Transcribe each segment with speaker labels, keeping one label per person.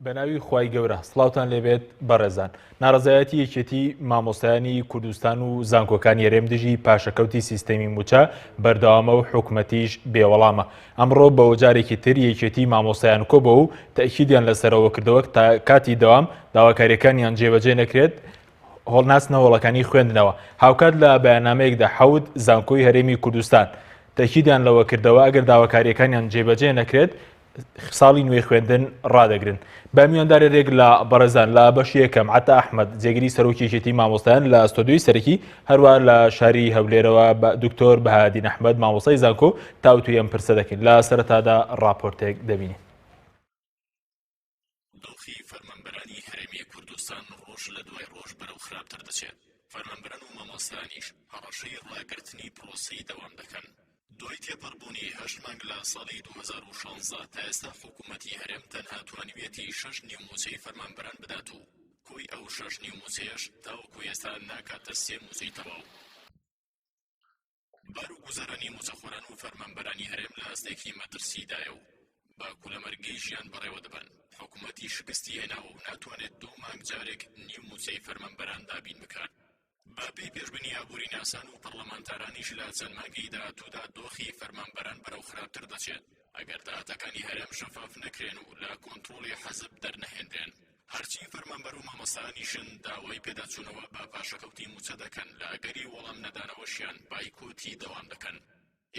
Speaker 1: بەناوی خوای گەورە سڵاوتان لێبێت بەڕێزان. ناڕەزایەتی یەکێتی مامۆستایانی کوردستان و زانکۆکانی هەرێم دژی پاشەکەوتی سیستەمی مووچە بەردەوامە و حکومەتیش بێوەڵامە. ئەمڕۆ بە جارێکی تر یەکێتی مامۆستایان کۆبەوە و تەئکیدیان لەسەرەوە کردەوە تا کاتی دەوام داواکاریەکانیان جێبەجێ نەکرێت هۆڵ ناچنە هۆڵەکانی خوێندنەوە. هاوکات لە بەیاننامەیەکدا حەوت زانکۆی هەرێمی کوردستان تەئکیدیان لەوە کردەوە ئەگەر داواکاریەکانیان جێبەجێ نەکرێت ساڵی نوێی خوێندن ڕادەگرن. بە میواندارێک لە بەڕێزان لە بەشی یەکەم عەتا ئەحمەد جێگری سەرۆکی یەکێتی مامۆستایان لە ستۆدیۆی سەرەکی هەروە لە شاری هەولێرەوە بە دکتۆر بەهادین ئەحمەد مامۆستای زانکۆ تاوتوێی ئەم پرسە دەکەین لە سەرەتادا ڕاپۆرتێک دەبینین.
Speaker 2: دۆخی فەرمانبەرانی هەرێمی کوردستان ڕۆژ لە دوای ڕۆژ بەرەو خراپتر دەچێت، فەرمانبەران و مامۆستایانیش هەڕەشەی ڕاگرتنی پرۆسەی دەوام دەکەن. دوای تێپەڕبوونی هەشت مانگ لە ساڵی 2016 تا ئێستا حکوومەتی هەرێم تەنها توانیویەتی شەش نیو مووچەی فەرمانبەران بدات و کۆی ئەو شەش نیو مووچەیەش تاوەکو ئێستا ناکاتە سێ مووچەی تەواو. بار و گوزەرانی مووچەخۆران و فەرمانبەرانی هەرێم لە ئاستێکی مەترسیدایە و بە کولەمەرگەی ژیان بەڕێوە دەبەن، حکوومەتی شکستی هێناوە و ناتوانێت دوو مانگ جارێک نیو مووچەی فەرمانبەران دابین بکات. بەپێی پێشبینی ئابووریناسان و پەڕلەمانتارانیش لە چەند مانگی داهاتوودا دۆخی فەرمانبەران بەرەو خراپتر دەچێت ئەگەر داهاتەکانی هەرێم شەفاف نەکرێن و لە کۆنترۆڵی حزب دەرنەهێنرێن. هەرچی فەرمانبەر و مامۆستایانیشن داوای پێداچوونەوە بە پاشەکەوتی مووچە دەکەن، لە ئەگەری وەڵام نەدانەوەشیان بایکۆتی دەوام دەکەن.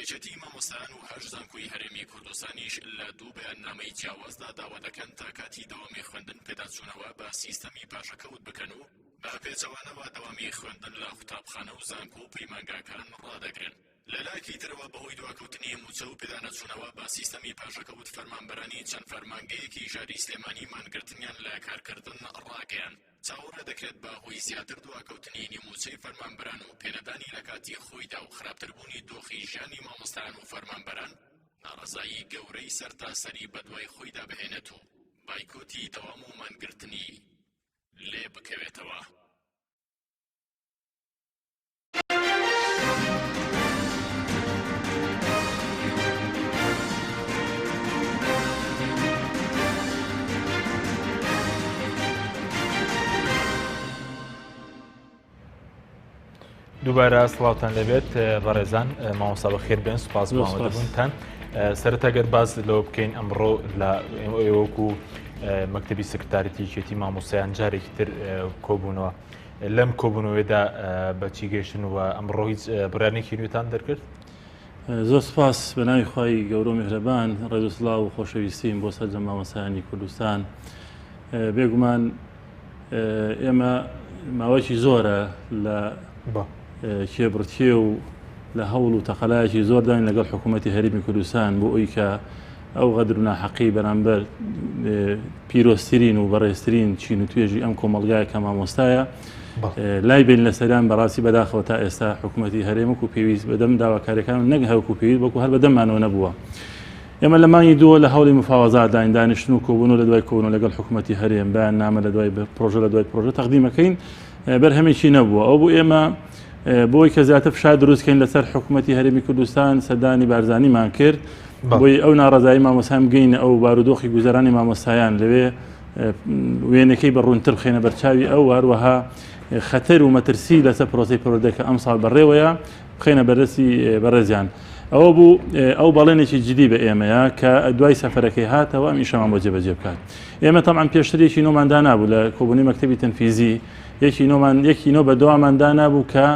Speaker 2: یەکێتی مامۆستایان و هەشت زانکۆی هەرێمی کوردستانیش لە دوو بەیاننامەی جیاوازدا داوا دەکەن تا کاتی دەوامی خوێندن پێداچوونەوە بە سیستەمی پاشەکەوت بکەن و بە پێچەوانەوە دەوامی خوێندن لە قوتابخانە و زانکۆ و پەیمانگاکان ڕادەگرن. لەلایەکی ترەوە بەهۆی دواکەوتنی مووچە و پێدانەچوونەوە بە سیستەمی پاشەکەوت فەرمانبەرانی چەند فەرمانگەیەکی شاری سلێمانی مانگرتنیان لە کارکردن ڕاگەیاند. چاوەڕێ دەکرێت بە هۆی زیاتر دواکەوتنی نیوموچەی فەرمانبەران و پێنەدانی لە کاتی خۆیدا و خراپتربوونی دۆخی ژیانی مامۆستایان و فەرمانبەران ناڕەزایی گەورەی سەرتاسەری بەدوای خۆیدا بهێنێت و بایکۆتی دەوام و مانگرتنی لێ بکەوێتەوە.
Speaker 1: دووبارە سڵاوتان لەبێت بەڕێزان مامۆستا بەخێر بێن سوپاس بۆ ئامادەبوونتان سەرەتا گەر باس لەوە بکەین ئەمڕۆ لە ئێوەکو مەکتەبی سکرتارەتی یەکێتی مامۆستایان جارێکی تر کۆبوونەوە لەم کۆبوونەوەیدا بە چی گەیشتن و ئەمڕۆ هیچ بڕیارێکی نوێتان دەرکرد؟
Speaker 3: زۆر سپاس بە ناوی خوای گەورە و میهرەبان ڕێز و سڵاو و خۆشەویستیم بۆ سەرجەم مامۆستایانی کوردستان بێگومان ئێمە ماوەیەکی زۆرە لە کێبڕکێ و لە هەوڵ و تەقەلایەکی زۆرداین لەگەڵ حکوومەتی هەرێمی کوردستان بۆ ئەوی کە ئەو غەدر و ناحەقی بەرامبەر پیرۆزترین و بەڕێزترین چین و توێژی ئەم کۆمەڵگایە کە مامۆستایە لای بین لەسەریان بەڕاستی بەداخەوە تا ئێستا حکوومەتی هەرێم وەکو پێویست بەدەم داواکاریەکان نەک هەوکو پێویست بەڵکو هەر بەدەممانەوە نەبووە. ئێمە لە مانگی دووە لە هەوڵی مفاوەزاتداین دانیشتن و کۆبوون و لە دوای کۆبوون لەگەڵ حکوومەتی هەرێم بەیان نامە لە دوای پرۆژە لە دوای پرۆژە تەقدیمەکەین بەرهەمێکی نەبووە ئەو بوو ئێمە بۆی کە زیاتر فشار دروستکەین لەسەر حکوومەتی هەرێمی کوردستان سەردانی بارزانیمان کرد بۆی ئەو ناڕەزایی مامۆستایان بگەینە ئەو بارودۆخی گوزەرانی مامۆستایان لەوێ وێنەکەی بە ڕوونتر بخەینە بەرچاوی ئەو هەروەها خەتەر و مەترسی لەسەر پرۆسەی پەروەردە کە ئەمساڵ بەڕێوەیە بخەینە بەردەستی بەڕێزیان ئەوە بوو ئەو بەڵێنێکی جدی بە ئێمەیە کە دوای سەفەرەکەی هاتەوە ئەم ئیشەمان بۆ جێبەجێ بکات ئێمە تەبعەن پێشتر یەکی نۆمان دانابوو لە کۆبوونی مەکتەبی تەنفیزی یەکی نۆمان یەکی نۆ بە دوامان دانابوو کە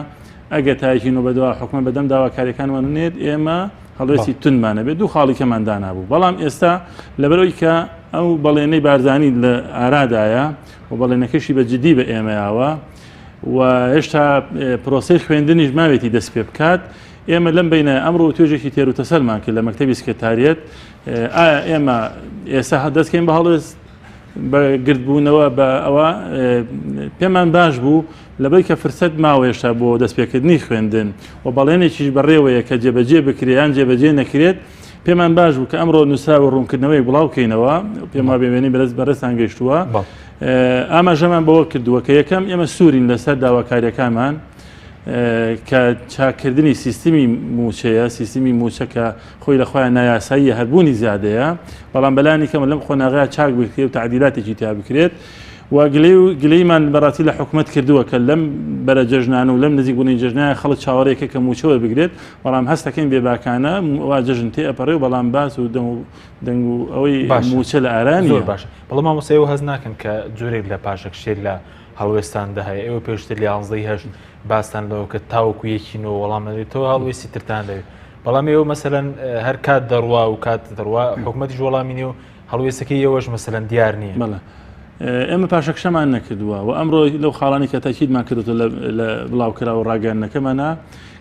Speaker 3: ئەگەر تا یەکی نۆ بە دوا حکومەت بەدەم داواکاریەکانمان نێت ئێمە هەڵوێستی توندمان هەبێت دوو خاڵی کەمان دانابوو بەڵام ئێستا لەبەرەوەی کە ئەو بەڵێنەی بارزانی لە ئارادایە و بەڵێنەکەشی بە جدی بە ئێمەیاوە و هێشتا پرۆسەی خوێندنیش ماوێتی دەست پێ بکات ئێمە لەم بینە ئەمڕۆ توێژێکی تێر و تەسەلمان کرد لە مەکتەبی سکرتاریەت ئایا ئێمە ئێستا دەستکەین بە هەڵوێست بە گردبوونەوە بە ئەوە پێمان باش بوو لەبەی کە فرسەت ماوە هێشتا بۆ دەستپێکردنی خوێندن و بەڵێنێکیش بەڕێوەیە کە جێبەجێ بکرێت یان جێبەجێ نەکرێت پێمان باش بوو کە ئەمڕۆ نووسراوە ڕوونکردنەوەی بڵاو کەینەوە پێم وابێ وێنەی بەرز بەڕێزتان گەیشتووە ئاماژەمان بەوە کردووە کە یەکەم ئێمە سوورین لەسەر داواکاریەکانمان. کە چاککردنی سیستمی مووچەیە، سیستمی مووچە کە خۆی لە خۆیان نایاساییە هەربوونی زیادەیە، بەڵام بەلانی کەمە لەم قۆناغەیە چاک بکرێت و تەعدیلاتێکی تیا بکرێت و گلەی و گلەیمان بەڕاستی لە حکومەت کردووە کە لەم بەرە جەژنانە و لەم نزیکبوونی جەژنایە خەڵک چاوەڕێکە کە مووچە وەربگرێت، بەڵام هەستەکەین بێباکانە وا جەژن تێ ئەپەڕێ و بەڵام باس و دەنگ و دەنگ و ئەوەی
Speaker 1: باشە.
Speaker 3: مووچە لە ئارا
Speaker 1: زۆر
Speaker 3: نییە.
Speaker 1: باشە بەڵام مامۆستا ئێوە هەست ناکەن کە جۆرێک لە پاشەکشێ لە هەڵوێستاندا هەیە ئێوە پێشتر لە یانزەی هەشت باستان لەوە کرد تاوەکو یەکی نۆ وەڵام نەدرێتەوە هەڵوێستی ترتان دەوێت بەڵام ئێوە مەسەلەن هەر کات دەڕوا و کات دەڕوا حکومەتیش وەڵامی نیە و هەڵوێستەکەی ئێوەش مەسەلەن دیار نییە.
Speaker 3: بەڵێ ئێمە پاشەکشەمان نەکردووە و ئەمڕۆ لەو خاڵانی کە تەکیدمان کردووە لە بڵاوکراوە و ڕاگەیاندنەکەمانە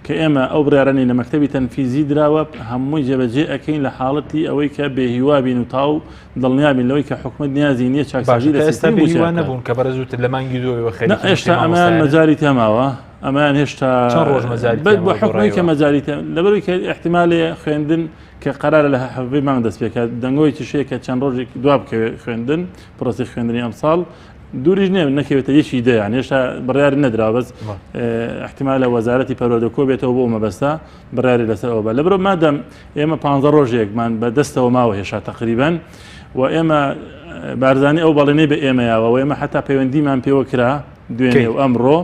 Speaker 3: کە ئێمە ئەو بڕیارانەی لە مەکتەبی تەنفیزی دراوە هەمووی جێبەجێ ئەکەین لە حاڵەتی ئەوەی کە بێهیوا بین و تاو دڵنیا بین لەوەی کە حکومەت نیازی نییە چاکسازی
Speaker 1: باشە
Speaker 3: لە
Speaker 1: تا ئێستا
Speaker 3: سیستمی
Speaker 1: بێهیوا
Speaker 3: مووچە بکات.
Speaker 1: نەبوون کە بەڕێز وتت لە مانگی دووەوە
Speaker 3: نا
Speaker 1: خەریکی مووچەی
Speaker 3: هێشتا ئەمەیان
Speaker 1: مامۆستایانن؟
Speaker 3: مەجالی تیا ماوە ئەمەیان هێشتا
Speaker 1: چەند ڕۆژ مەجالی
Speaker 3: بە
Speaker 1: تیا
Speaker 3: بە
Speaker 1: ماوە بۆ
Speaker 3: حکومی کە
Speaker 1: ڕای وا؟
Speaker 3: مەجالی تیا لەبەرئەوەی کە ئیحتیمالێ خوێندن کە قەرارە لە حەڤەی مانگ دەست پێکات دەنگۆی تشەیە کە چەند ڕۆژێک دوا بکەوێت خوێندن پرۆسەی خوێندنی ئەمساڵ دووریش نییە نەکەوێتە یەکی دە یان هێشتا بڕیاری نەدراوە بەس ئیحتیمالە وەزارەتی پەروەردە کۆ بێتەوە بۆ ئەو مەبەستە بڕیاری لەسەر ئەوە بە لەبەرئەوە مادەم ئێمە پانزە ڕۆژێکمان بە دەستەوە ماوە هێشتا تەقریبەن و ئێمە بارزانی ئەو بەڵێنەی بە ئێمە یاوە و ئێمە حتا پەیوەندیمان پێوە کرا دوێنێ و ئەمڕۆ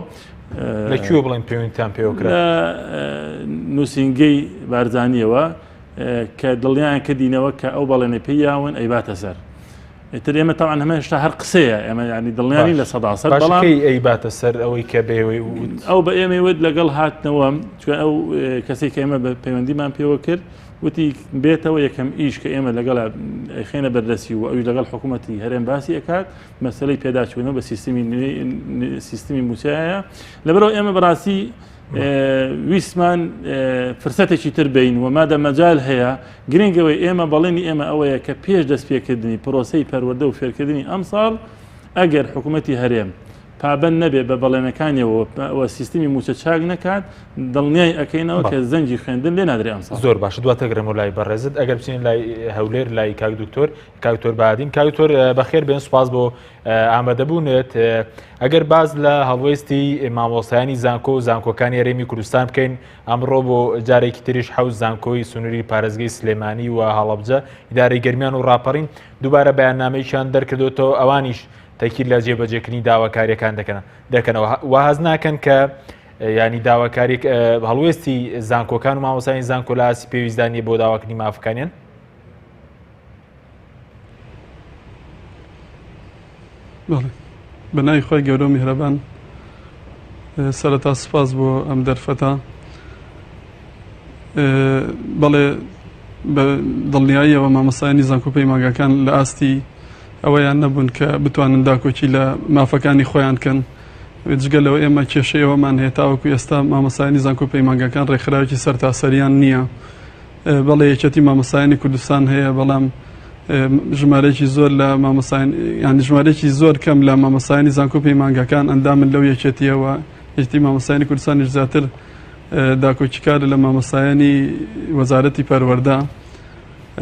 Speaker 1: لە کوێ بڵێن پەیوەندیتان پێوە کرا؟
Speaker 3: لە نووسینگەی بارزانیەوە کە دڵنیایان کردینەوە کە ئەو بەڵێنەی پێی یاون ئەیباتە سەر. ئیتر ئێمە تەبعەن هەمە هێشتا هەر قسەیە ئێمە یعنی دڵنیا نین لە 100%
Speaker 1: باشە
Speaker 3: بەڵام
Speaker 1: کەی ئەیباتە سەر ئەوەی کە بەێوەی وت؟
Speaker 3: ئەو بە ئێمەی وت لەگەڵ هاتنەوەم چونکە ئەو کەسێک کە ئێمە بە پەیوەندیمان پێوە کرد وتی بێتەوە یەکەم ئیش کە ئێمە لەگەڵ ئەیخەینە بەردەستی و ئەویش لەگەڵ حکوومەتی هەرێم باسی ئەکات مەسەلەی پێداچوونەوە بە سیستمی نوێی سیستمی مووچەیە لەبەرئەوە ئێمە بەڕاستی ویستمان فرسەتێکی تر بین و مادە مەجال هەیە گرنگەوەی ئێمە بەڵێنی ئێمە ئەوەیە کە پێش دەستپێکردنی پرۆسەی پەروەردە و فێرکردنی ئەمساڵ ئەگەر حکوومەتی هەرێم پابەند نەبێ بە بەڵێنەکانیەوە و سیستمی مووچە چاک نەکات دڵنیای ئەکەینەوە کە زەنگی خوێندن لێ نادرێ ئەمساڵ.
Speaker 1: زۆر باشە دواتر گەڕێمەوە لای بەڕێزت ئەگەر بچین لای هەولێر لای کاک دکتۆر کاک دکتۆر بادین کاک دکتۆر بەخێر بێن سوپاس بۆ ئامادەبوونت ئەگەر باز لە هەڵوێستی مامۆستایانی زانکۆ و زانکۆکانی هەرێمی کوردستان بکەین ئەمڕۆ بۆ جارێکی تریش حەوت زانکۆی سنووری پارێزگەی سلێمانی و هەڵەبجە ئیدارەی گەرمیان و ڕاپەڕین دووبارە بەیاننامەیەکیان دەرکردوێتەوە ئەوانیش تەکید لە جێبەجێکردنی داواکاریەکان دەکەن دەکەنەوە و هەز ناکەن کە ینی داواکاری هەڵوێستی زانکۆکان و مامۆسانی زانکۆ لە ئاستی پێویستدا نیە بۆ داواکردنی مافەکانیان
Speaker 4: بەڵێ بە ناوی خۆی گەورە و میهرەبان سەرەتا سوپاس بۆ ئەم دەرفەتە بەڵێ بە دڵنیاییەوە مامۆستایانی زانکۆ پەیمانگاکان لە ئاستی ئەوەیان نەبوون کە بتوانن داکۆکی لە مافەکانی خۆیان کەن جگە لەوە ئێمە کێشەی ئەوەمان هەیە تاوەکو ئێستا مامۆستایانی زانکۆ پەیمانگاکان ڕێکخراوێکی سەرتاسەریان نییە بەڵێ یەکێتی مامۆستایانی کوردستان هەیە بەڵام ژمارەیەکی زۆر لە مامۆستایان یان ژمارەیەکی زۆر کەم لە مامۆستایانی زانکۆ پەیمانگاکان ئەندامن لەو یەکێتیەوە یەکێتی مامۆستایانی کوردستانیش زیاتر داکۆکیکارە لە مامۆستایانی وەزارەتی پەروەردە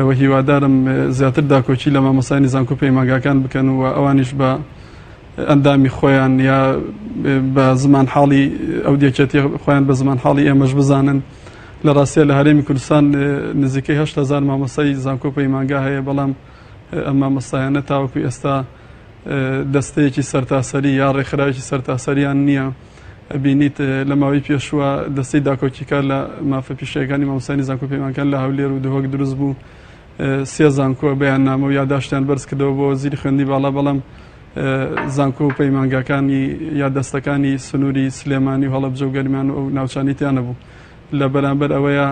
Speaker 4: و هیوادارم زیاتر داکۆکی لە مامۆستایانی زانکۆ پەیمانگاکان بکەن و ئەوانیش بە ئەندامی خۆیان یا بە زمان حاڵی ئەو یەکێتی خۆیان بە زمان حاڵی ئێمەش بزانن. لە ڕاستیا لە هەرێمی کوردستان نزیکەی 8000 مامۆستای زانکۆ پەیمانگا هەیە بەڵام ئەم مامۆستایانە تاوەکو ئێستا دەستەیەکی سەرتاسەری یا ڕێکخراوێکی سەرتاسەریان نییە ئەبینیت لە ماوەی پێشووە دەستەی داکۆکیکار لە مافە پیشەیەکانی مامۆستایانی زانکۆ پەیمانگاکان لە هەولێر و دهۆک دروست بوو سێ زانکۆ بەیاننامە و یاداشتیان بەرز کردەوە بۆ وەزیری خوێندنی باڵا بەڵام زانکۆ و پەیمانگاکانی یا دەستەکانی سنووری سلێمانی و هەڵەبجە و گەرمیان و ئەو ناوچانەی تیا نەبوو لە بەرامبەر ئەوەیە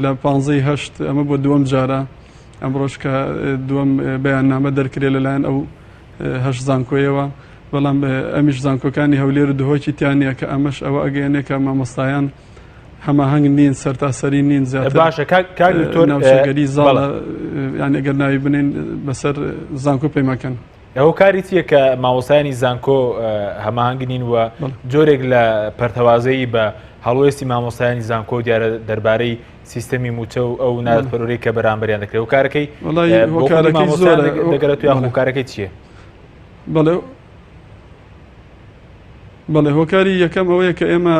Speaker 4: لە پانزەی هەشت ئەمە بۆ دووەم جارە ئەمڕۆش کە دووەم بەیاننامە دەرکرێ لەلایەن ئەو هەشت زانکۆیەوە بەڵام ئەمیش زانکۆکانی هەولێر و دهۆکی تیا نییە کە ئەمەش ئەوە ئەگەیەنێ کە مامۆستایان هەماهەنگ نین سەرتاسەری نین زیاتر
Speaker 1: باشە کاک کاک دکتۆر
Speaker 4: ناوچەگەری زاڵە یان ئەگەر ناوی بنێن بەسەر زانکۆ پەیماکەن.
Speaker 1: هۆکاری چییە کە مامۆستایانی زانکۆ هەماهەنگ نین و جۆرێک لە پەرتەوازەیی بە هەڵوێستی مامۆستایانی زانکۆ دیارە دەربارەی سیستەمی مووچە و ئەو نادپەروەری کە بەرامبەریان دەکرێت هۆکارەکەی
Speaker 4: هۆکارەکەی زۆرە
Speaker 1: دەگەرێت یاخود هۆکارەکەی چییە؟
Speaker 4: بەڵێ. بەڵێ هۆکاری یەکەم ئەوەیە کە ئێمە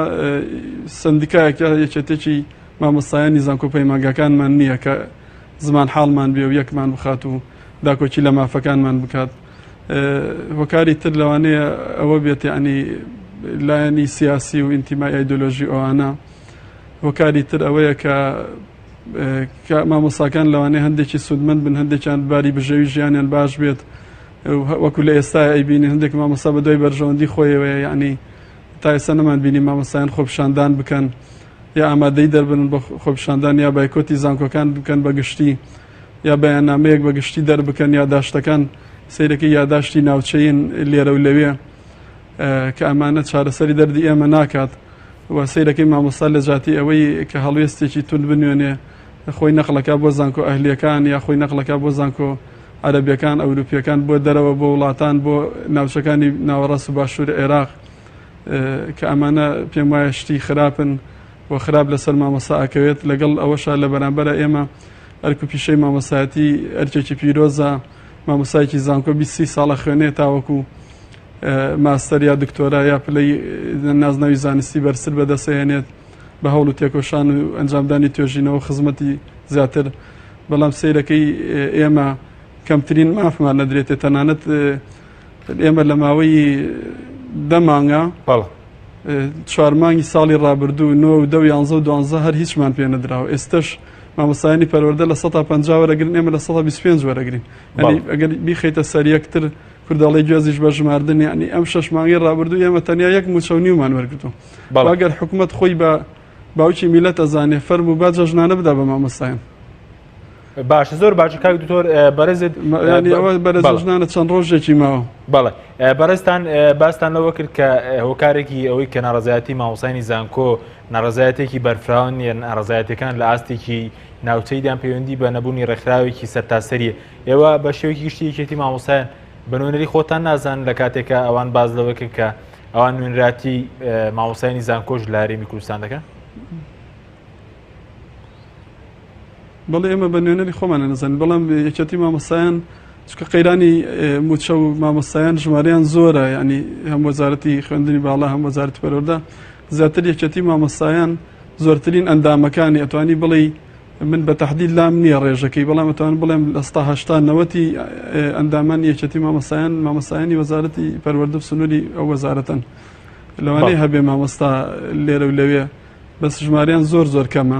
Speaker 4: سندیکایەک یا یەکێتێکی مامۆستایانی زانکۆ پەیمانگاکانمان نییە کە زمان حاڵمان بێ و یەکمان بخات و داکۆکی لە مافەکانمان بکات. هۆکاری تر لەوانەیە ئەوە بێت یعنی لایەنی سیاسی و ئینتیمای ئایدۆلۆژی ئەوانە. هۆکاری تر ئەوەیە کە کە مامۆستاکان لەوانەیە هەندێکی سوودمەند بن، هەندێکیان باری بژێوی ژیانیان باش بێت، وەکو لە ئێستا ئەیبینین هەندێک مامۆستا بە دوای بەرژەوەندی خۆیەوەیە، یعنی تا ئێستا نەمان بینی مامۆستایان خۆپیشاندان بکەن یا ئامادەی دەربن بۆ خۆپیشاندان یا بایکۆتی زانکۆکان بکەن بە گشتی یا بەیاننامەیەک بە گشتی دەربکەن یاداشتەکان سەیرەکەی یاداشتی ناوچەین لێرە و لەوێ کە ئەمانە چارەسەری دەردی ئێمە ناکات. و سەیرەکەی مامۆستا لە جاتی ئەوەی کە هەڵوێستێکی توند بنوێنێ خۆی نەقڵەکا بۆ زانکۆ ئەهلیەکان یا خۆی نەقڵەکا بۆ زانکۆ عەرەبیەکان ئەوروپیەکان بۆ دەرەوە بۆ وڵاتان بۆ ناوچەکانی ناوەڕاست و باشوور عێراق کە ئەمانە پێم وایە شتی خراپن و خراپ لەسەر مامۆستا ئەکەوێت لەگەڵ ئەوەشا لە بەرامبەرە ئێمە ئەرک و پیشەی مامۆستایەتی ئەرکێکی پیرۆزە مامۆستایەکی زانکۆ 20 ساڵە خوێنێ تاوەکو ماستەر یا دکتۆرا یا پلەی نازناوی زانستی بەرزتر بەدەستهێنێت بە هەوڵ و تێکۆشان و ئەنجامدانی توێژینەوە خزمەتی زیاتر بەڵام سەیرەکەی ئێمە کەمترین مافمان نەدرێتێ تەنانەت ئێمە لە ماوەی دە مانگە چوار مانگی ساڵی ڕابردوو 9 و دە و 11 و 12 هەر هیچمان پێ نەدراوە ئێستش مامۆستایانی پەروەردە 50% وەرەگرن ئێمە 25% وەرەگرین ئەگەر بیخەیتە سەر یەکتر کورد ئەڵێ گوێزیش بە ژماردن یعنی ئەم شەش مانگەی ڕابردوو ئێمە تەنیا یەک مووچە و نیومان وەرگرتووە. بەڵێ. ئەگەر حکومەت خۆی بە باوکی میلەت ئەزانێ فەرموو با جەژنانە بدا بە مامۆستایان.
Speaker 1: باشە زۆر باشە کاک دکتۆر بەڕێزت
Speaker 4: یعنی ئەوە بەرە جەژنانە چەند ڕۆژێکی ماوە.
Speaker 1: بەڵێ بەڕێزتان باستان لەوە کرد کە هۆکارێکی ئەوەی کە ناڕەزایەتی مامۆستایانی زانکۆ ناڕەزایەتێکی بەرفراوان نیە ناڕەزایەتەکان لە ئاستێکی ناوچەیدان پەیوەندی بە نەبوونی ڕێکخراوێکی سەرتاسەریە ئێوە بە شێوەیەکی گشتی یەکێتی مامۆستایان بە نوێنەری خۆتان نازانن لە کاتێکا ئەوان باس لەوە کرد کە ئەوان نوێنەراتی مامۆستایانی زانکۆش لە هەرێمی کوردستان دەکەن؟
Speaker 4: بەڵێ ئێمە بە نوێنەری خۆمانە نەزانین بەڵام یەکێتی مامۆستایان چکە قەیرانی موچە و مامۆستایان ژمارەیان زۆرە ینی هەم وەزارەتی خوێندنی باڵا هەم وەزارەتی پەروەردە زیاتر یەکێتی مامۆستایان زۆرترین ئەندامەکانی ئەتوانی بڵێی من بە تەحدید لام نییە ڕێژەکەی بەڵام ئەتوانم بڵێم 80% نەوەتی ئەندامانی یەکێتی مامۆستایان مامۆستایانی وەزارەتی پەروەردە و سنووری ئەو وەزارەتەن لەوانەیە هەبێ مامۆستا لێرە و لەوێ بەس ژماریان زۆر زۆر کەمە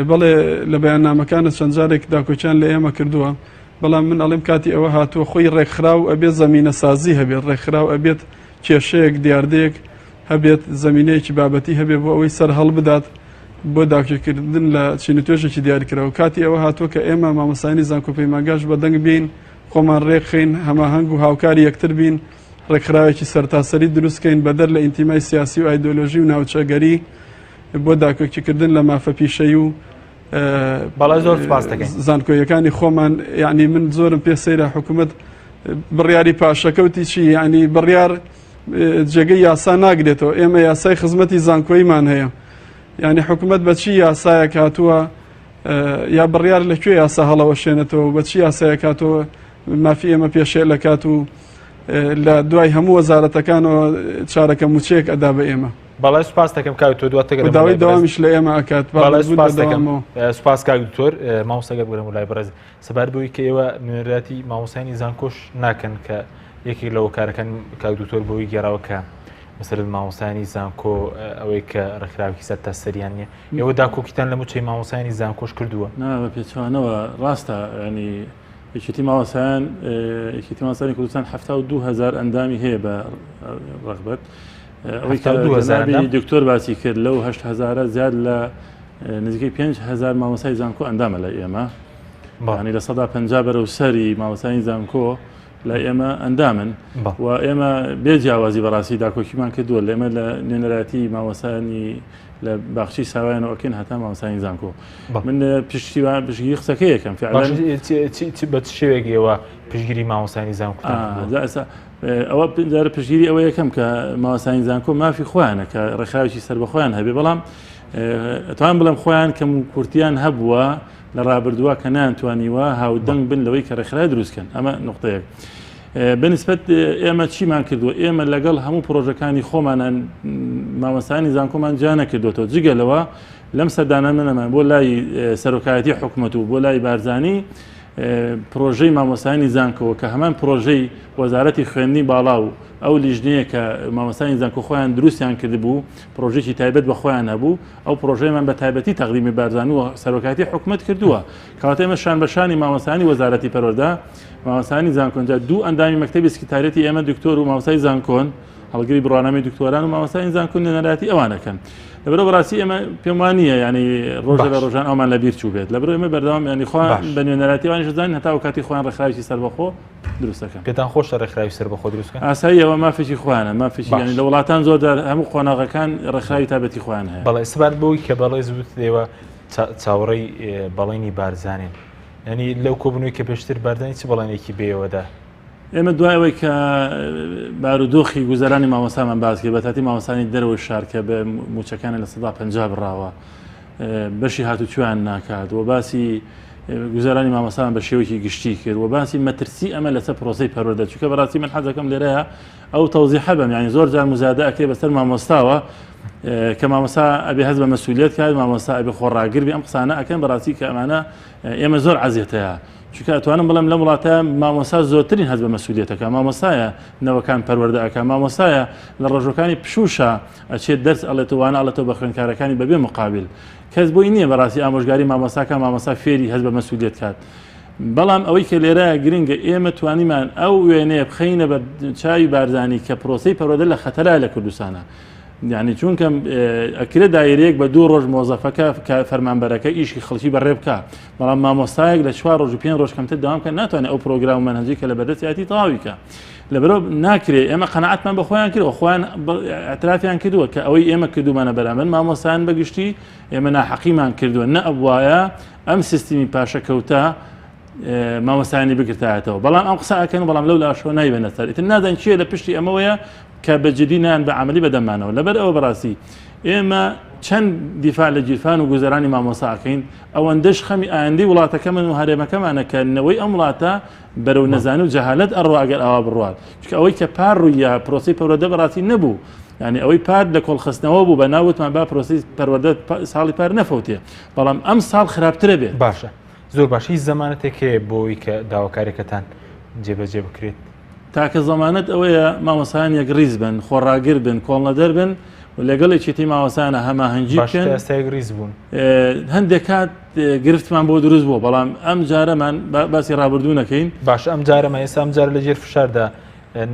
Speaker 4: بەڵێ لە بەیاننامەکانە چەند جارێک داکۆکیان لە ئێمە کردووە بەڵام من ئەڵێم کاتی ئەوە هاتووە خۆی ڕێکخراو ئەبێت زەمینە سازی هەبێت ڕێکخراو ئەبێت کێشەیەک دیاردەیەک هەبێت زەمینەیەکی بابەتی هەبێت بۆ ئەوەی سەر هەڵبدات بۆ داکۆکیکردن لە چین و توێژێکی دیاریکراو. کاتی ئەوە هاتووە کە ئێمە مامۆستایانی زانکۆ پەیمانگاش بە دەنگ بێین، خۆمان رێکخەین، هەماهەنگ و هاوکاری یەکتر بین، رێکخراوێکی سەرتاسەری دروست کەین بەدەر لە ئینتیمای سیاسی و ئایدۆلۆژی و ناوچەگەری بۆ داکۆکیکردن لە مافە پیشەیی و
Speaker 1: بەڵێ زۆر سوپاس دەکەین.
Speaker 4: زانکۆیەکانی خۆمان. یەعنی من زۆرم پێ سەیرە حکوومەت بڕیاری پاشەکەوتی چی؟ یەعنی بڕیار جێگەی یاسا ناگرێتەوە ئێمە یاسای خزمەتی زانکۆیمان هەیە یعنی حکوومەت بە چی یاسایەک هاتووە یا بڕیار لە کوێ یاسا هەڵەوەشێنێتەوە بە چی یاسایەک هاتووە مافی ئێمە پێشێل دەکات و لە دوای هەموو وەزارەتەکانەوە چارەکە موچەیەک ئەدا بە ئێمە.
Speaker 1: بەڵێ سوپاس دەکەم کاک دکتۆر دواتر گەرم
Speaker 4: داوای دەوامیش لە ئێمە ئەکات
Speaker 1: بەڵێ سوپاس دەکەم سوپاس کاک دکتۆر مامۆستا گەر بگەرم لای بەڕێز سەبارەت بەوەی کە ئێوە نوێنەرایەتی مامۆستایانی زانکۆش ناکەن کە یەکێک لە هۆکارەکان کاک دکتۆر بۆی گێڕاوە کە مەسەلەن مامۆستایانی زانکۆ ئەوەی کە ڕێکخراوێکی سەرتاسەریان نییە ئێوە داکۆکیتان لە موچەی مامۆستایانی زانکۆش کردووە؟
Speaker 3: نا بە پێچەوانەوە ڕاستە ینی یەکێتی مامۆستایان یەکێتی مامۆستایانی کوردستان 72 هەزار ئەندامی هەیە بە ڕەغبەت ئەوەی کە جەنابی دکتۆر باسی کرد لەو 8 هەزارە زیاد لە نزیکەی 5 هەزار مامۆستای زانکۆ ئەندامە لای ئێمە ینی 50% بەرەو سەری مامۆستایانی زانکۆ لای ئێمە ئەندامن و ئێمە بێ جیاوازی بەڕاستی داکۆکیمان کردووە لە ئێمە لە نوێنەرایەتی مامۆستایانی لە باخچەی ساوایانەوە ئەکەین هەتا مامۆستایانی زانکۆ من پشتیوان پشتگیری قسەکەی یەکەم
Speaker 1: فعلا بە چ شێوەیەک ئێوە پشتگیری مامۆستایانی زانکۆتان
Speaker 3: کردووە؟ ئەوە جارە پشتگیری ئەوە یەکەم کە مامۆستایانی زانکۆ مافی خۆیانە کە ڕێکخراوێکی سەربەخۆیان هەبێ بەڵام ئەتوانم بڵێم خۆیان کەم و کورتیان هەبووە لە ڕابردووە کە نانتوانیوە هاودەنگ بن لەوەی کە ڕێکخراوی دروستکەن ئەمە نقطەیەک. بەنسبەت ئێمە چیمان کردووە ئێمە لەگەڵ هەموو پرۆژەکانی خۆمانان مامۆستایانی زانکۆمان جیا نەکردوێتەوە جگە لەوە لەم سەردانە منەمان بۆ لای سەرۆکایەتی حکومەت و بۆ لای بارزانی پرۆژەی مامۆستایانی زانکۆ کە هەمان پرۆژەی وەزارەتی خوێندنی باڵا و ئەو لیژنەیە کە مامۆستایانی زانکۆ خۆیان دروستیان کردبوو پرۆژێکی تایبەت بە خۆیان هەبوو ئەو پرۆژەیەمان بە تایبەتی تەقدیمی بارزانی و سەرۆکایەتی حکومەت کردووە کەواتە ئێمە شان بە شانی مامۆستایانی وەزارەتی پەروەردە مامۆستایانی زانکۆن جا دوو ئەندامی مەکتەبی سکرتاریەتی ئێمە دکتۆر و مامۆستای زانکۆن هەڵگری بڕوانامەی دکتۆران و مامۆستایانی زانکۆ نوێنەرایەتی ئەوان ئەکەن لەبەرئەوە بەڕاستی ئێمە پێم وان نییە ینی ڕۆژە لە ڕۆژان ئەومان لە بیر چوو بێت لەبەر ئێمە بەردەوام ینی خۆ بە نوێنەرایەتی ئەوانیش دەزانین هەتا کاتی خۆیان ڕێکخراوێکی سەربەخۆ دروستەکەن
Speaker 1: پێتان خۆشە ڕێکخراوی سەربەخۆ دروستکەن
Speaker 3: ئاسایی ئەوە مافێکی خۆیانە مافێکی ینی لە وڵاتان زۆر جار هەموو قۆناغەکان ڕێکخراوی تایبەتی خۆیان هەیە
Speaker 1: بەڵێ سبارەت بەوەی کە بەڕێز وتت ئێوە چاوەڕێی بەڵێنی بارزانین یعنی لەو کۆبوونەوەی کە پێشتر بارزانی چ بەڵێنێکی بێوەدا؟
Speaker 3: ئێمە دوای ئەوەی کە بارودۆخی گوزەرانی مامۆستامان باس کرد بەتاتی مامۆستانی دەرەوەی شار کە بە موچەکانە 50% بڕاوە بەشی هاتوچویان ناکات و باسی گوزەرانی مامۆستان بە شێوەیەکی گشتی کرد و باسی مەترسی ئەمە لەسەر پرۆسەی پەروەردە چونکە بەڕاستی من حەزەکەم لێرەیە ئەو تەوزیحە بەم یعنی زۆر جار مزادە ئەکرێ بەسەر مامۆستاوە کە مامۆستا ئەبێ هەست بە مەسولیت کات مامۆستا ئەبێ خۆڕاگر بێ ئەم قسانە ئەکەن بەڕاستی کە ئەمانە ئێمە زۆر عەزیەتەیە چونکە ئەتوانم بڵێم لەم وڵاتە مامۆستا زۆرترین هەست بە مەسولیەتەکە مامۆستایە نەوەکان پەروەردە ئەکا مامۆستایە لە ڕۆژەکانی پشوشە ئەچێت دەرس ئەڵێتەوە وانە ئەڵێتەوە بە خوێندکارەکانی بەبێ مقابل کەس بۆی نییە بەڕاستی ئامۆژگاری مامۆستاکە مامۆستا فێری هەست بە مەسولیەت کات بەڵام ئەوەی کە لێرە گرنگە ئێمە توانیمان ئەو وێنەیە بخەینە بەر چاوی بارزانی کە پرۆسەی پەروەردە لە خەتەرە لە کوردستانە یعنی چونکە ئەکرێ دایرەیەک بە دوو ڕۆژ مۆزەفەکە کە فەرمانبەرەکە ئیشی خەڵکی بەڕێ بکە بەڵام مامۆستایەک لە چوار ڕۆژ و پێنج ڕۆژ کەمتر داوام کە ناتوانێت ئەو پرۆگرام و مەنهەجی کە لە بەردەستیاتی تەواوی کە لەبەرەوە ناکرێ ئێمە قەناعەتمان بە خۆیان کردوە خۆیان اعترافیان کردووە کە ئەوەی ئێمە کردومانە بەرامبەر مامۆستایان بەگشتی ئێمە ناحەقیمان کردووە نە ئەبوایە ئەم سیستمی پاشەکەوتە مامۆستایانی بگرتایەتەوە بەڵام ئەم قسە ئەکەن بەڵام لەو لاشەوە نایبەنە سەر ئیتر نازانین کێ لە پشتی ئەمەوەیە کە بە جدی نان بە عملی بەدەمانەوە لەبەر ئەوە بەڕاستی ئێمە چەند دیفاع لە گیرفان و گوزەرانی مامۆستا ئەکەین ئەوەندەش خەمی ئایندەی وڵاتەکەمن و هەرێمەکەمانە کە نەوەی ئەم وڵاتە بەرەو نەزانی و جەهالەت ئەڕوا ئەگەر ئاوا بڕوات چونکە ئەوەی کە پار ڕوویە پرۆسی پەروەردە بەڕاستی نەبوو یعنی ئەوەی پار لە کۆڵخستنەوە بوو بە ناوتمان با پرۆسی پەروەردە ساڵی پار نەفەوتێ بەڵام ئەم ساڵ خراپترە بێت
Speaker 1: باشە زۆر باش هیچ زەمانەتێک هەیە بۆی کە داواکاریەکەتان جێبەجێ بکرێت؟
Speaker 3: تاکە زەمانەت ئەوەیە مامۆستایان یەکڕیز بن، خۆڕاگر بن، کۆڵنەدەر بن و لەگەڵ یەکێتی مامۆستایانە هەماهەنگی
Speaker 1: باشە
Speaker 3: بکەن.
Speaker 1: تا ئێستا یەکڕیز بوون؟
Speaker 3: هەندێک کات گرفتمان بۆ دروست بووە، بەڵام ئەم جارەمان باسی ڕابردوو نەکەین.
Speaker 1: باشە ئەم جارەمان ئێستا ئەم جارە لەژێر فشاردا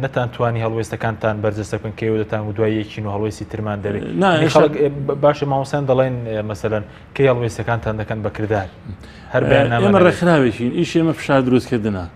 Speaker 1: نەتان توانی هەڵوێستەکانتان بەرجەستە بکەن کە ئێوە دەتان و دوای یەکین و هەڵوێستی ترمان دەبێت.
Speaker 3: نا،
Speaker 1: خەڵک باشە مامۆستایان دەڵێن مەسەلەن کەی هەڵوێستەکانتان دەکەن بە کردار؟ هەر بەیاننامە
Speaker 3: ئێمە
Speaker 1: نەبێت.
Speaker 3: ڕێکخراوێکین، ئیشی ئێمە فشار دروستکردنە.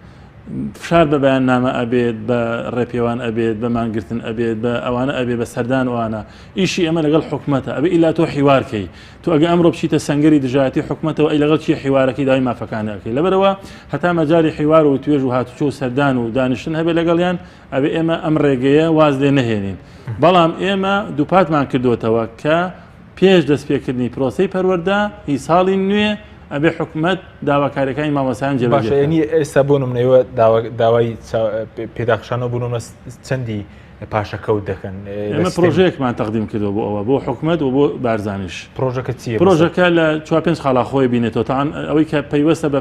Speaker 3: فشار بە بەیاننامە ئەبێت، بە ڕێپێوان ئەبێت، بە مانگرتن ئەبێت، بە ئەوانە ئەبێت، بە سەردان ئەوانە. ئیشی ئێمە لەگەڵ حکومەتە، ئەبێ ئیلا تۆ حیوار کەی. تۆ ئەگە ئەمڕۆ بچیتە سەنگەری دژایەتی حکومەتەوە ئەی لەگەڵ کێ حیوارەکەی داوای مافەکانی ئەکەی؟ لەبەرئەوە هەتا مەجالی حیوار و وتوێژ و هاتوچۆ و سەردان و دانیشتن هەبێت لەگەڵیان، ئەبێ ئێمە ئەم ڕێگەیە واز لێ نەهێنین. بەڵام ئێمە دووپاتمان کردۆتەوە کە پێش دەستپێکردنی پرۆسەی پەروەردە هی ساڵی نوێ ئەبێ حکومەت داواکاریەکانی مامۆستایان جێبەجێ
Speaker 1: باشە
Speaker 3: بکات.
Speaker 1: یعنی ئێستا بۆ نمونە ئێوە داوای پێداخشانەوە بۆ نمونە چەندی پاشەکەوت دەکەن
Speaker 3: ئێمە پرۆژەیەکمان تەقدیم کردووە بۆ ئەوە بۆ حکومەت و بۆ بارزانیش.
Speaker 1: پرۆژەکە چییە؟
Speaker 3: پرۆژەکە لە چوار پێنج خاڵا خۆی بینێتەوە تاوان ئەوەی کە پەیوەستە بە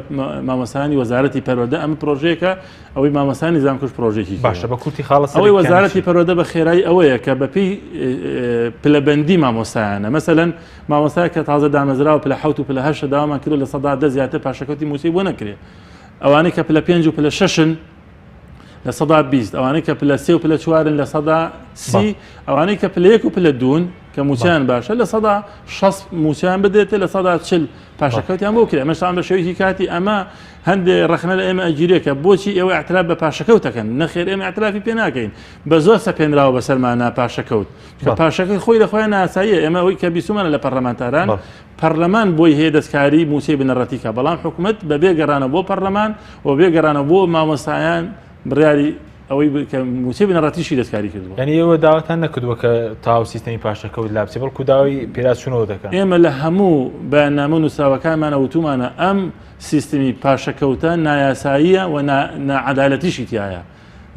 Speaker 3: مامۆستایانی وەزارەتی پەروەردە ئەمە پرۆژەیەکە ئەوەی مامۆستایانی زانکۆش پرۆژێکی
Speaker 1: باشە بە کورتی خاڵە
Speaker 3: ئەوەی وەزارەتی پەروەردە بە خێرایی ئەوەیە کە بەپێی پلەبەندی مامۆستایانە مەسەلەن مامۆستای کە تازە دامەزراوە پلە حەوت و پلە هەشتە داوامان کردو 10% زیاتر پاشەکەوتی مووچەی بۆ نەکرێ ئەوانەی کە پلە پێنج و پلە شەشن 20% ئەوانەی کە پلە سێ و پلە چوارن 30% ئەوانەی کە پلە یەک و پلە دوون کە مووچەیان باشە 60% مووچەیان بدرێتە 40% پاشەکەوتیان بۆ کرێ ئەمەش تاوان بە شێوەیەکی کاتی ئەمە هەندێ ڕەخنە لە ئێمە ئەگیرێ کە بۆچی ئێوە اعتراف بە پاشەکەوتەکەن نەخێر ئێمە اعترافی پێ ناکەین بە زۆر سەپێنراوە بەسەرمانە پاشەکەوت کە پاشەکەی خۆی لە خۆیان ناساییە ئێمە ئەوەی کە بیسومانە لە پەرلەمانتاران پەرلەمان بۆی هەیە دەستکاری مووچەی بنەڕەتی کە بەڵام حکومەت بەبێ گەڕانە بۆ پەرلەمان و بێ گەڕانە بۆ مامۆستایان بڕیاری ئەوەی کە مووچەی بنەڕەتیشی دەستکاری کردووە.
Speaker 1: یانی ئێوە داواتان نەکردووە کە تەواو سیستەمی پاشەکەوت لابچێ بەڵکو داوای پێداچوونەوە دەکەن.
Speaker 3: ئێمە لە هەموو بەیاننامە و نووسراوەکانمانە وتوومانە ئەم سیستمی پاشەکەوتە نایاساییە و ناعەدالەتیشی تیایە.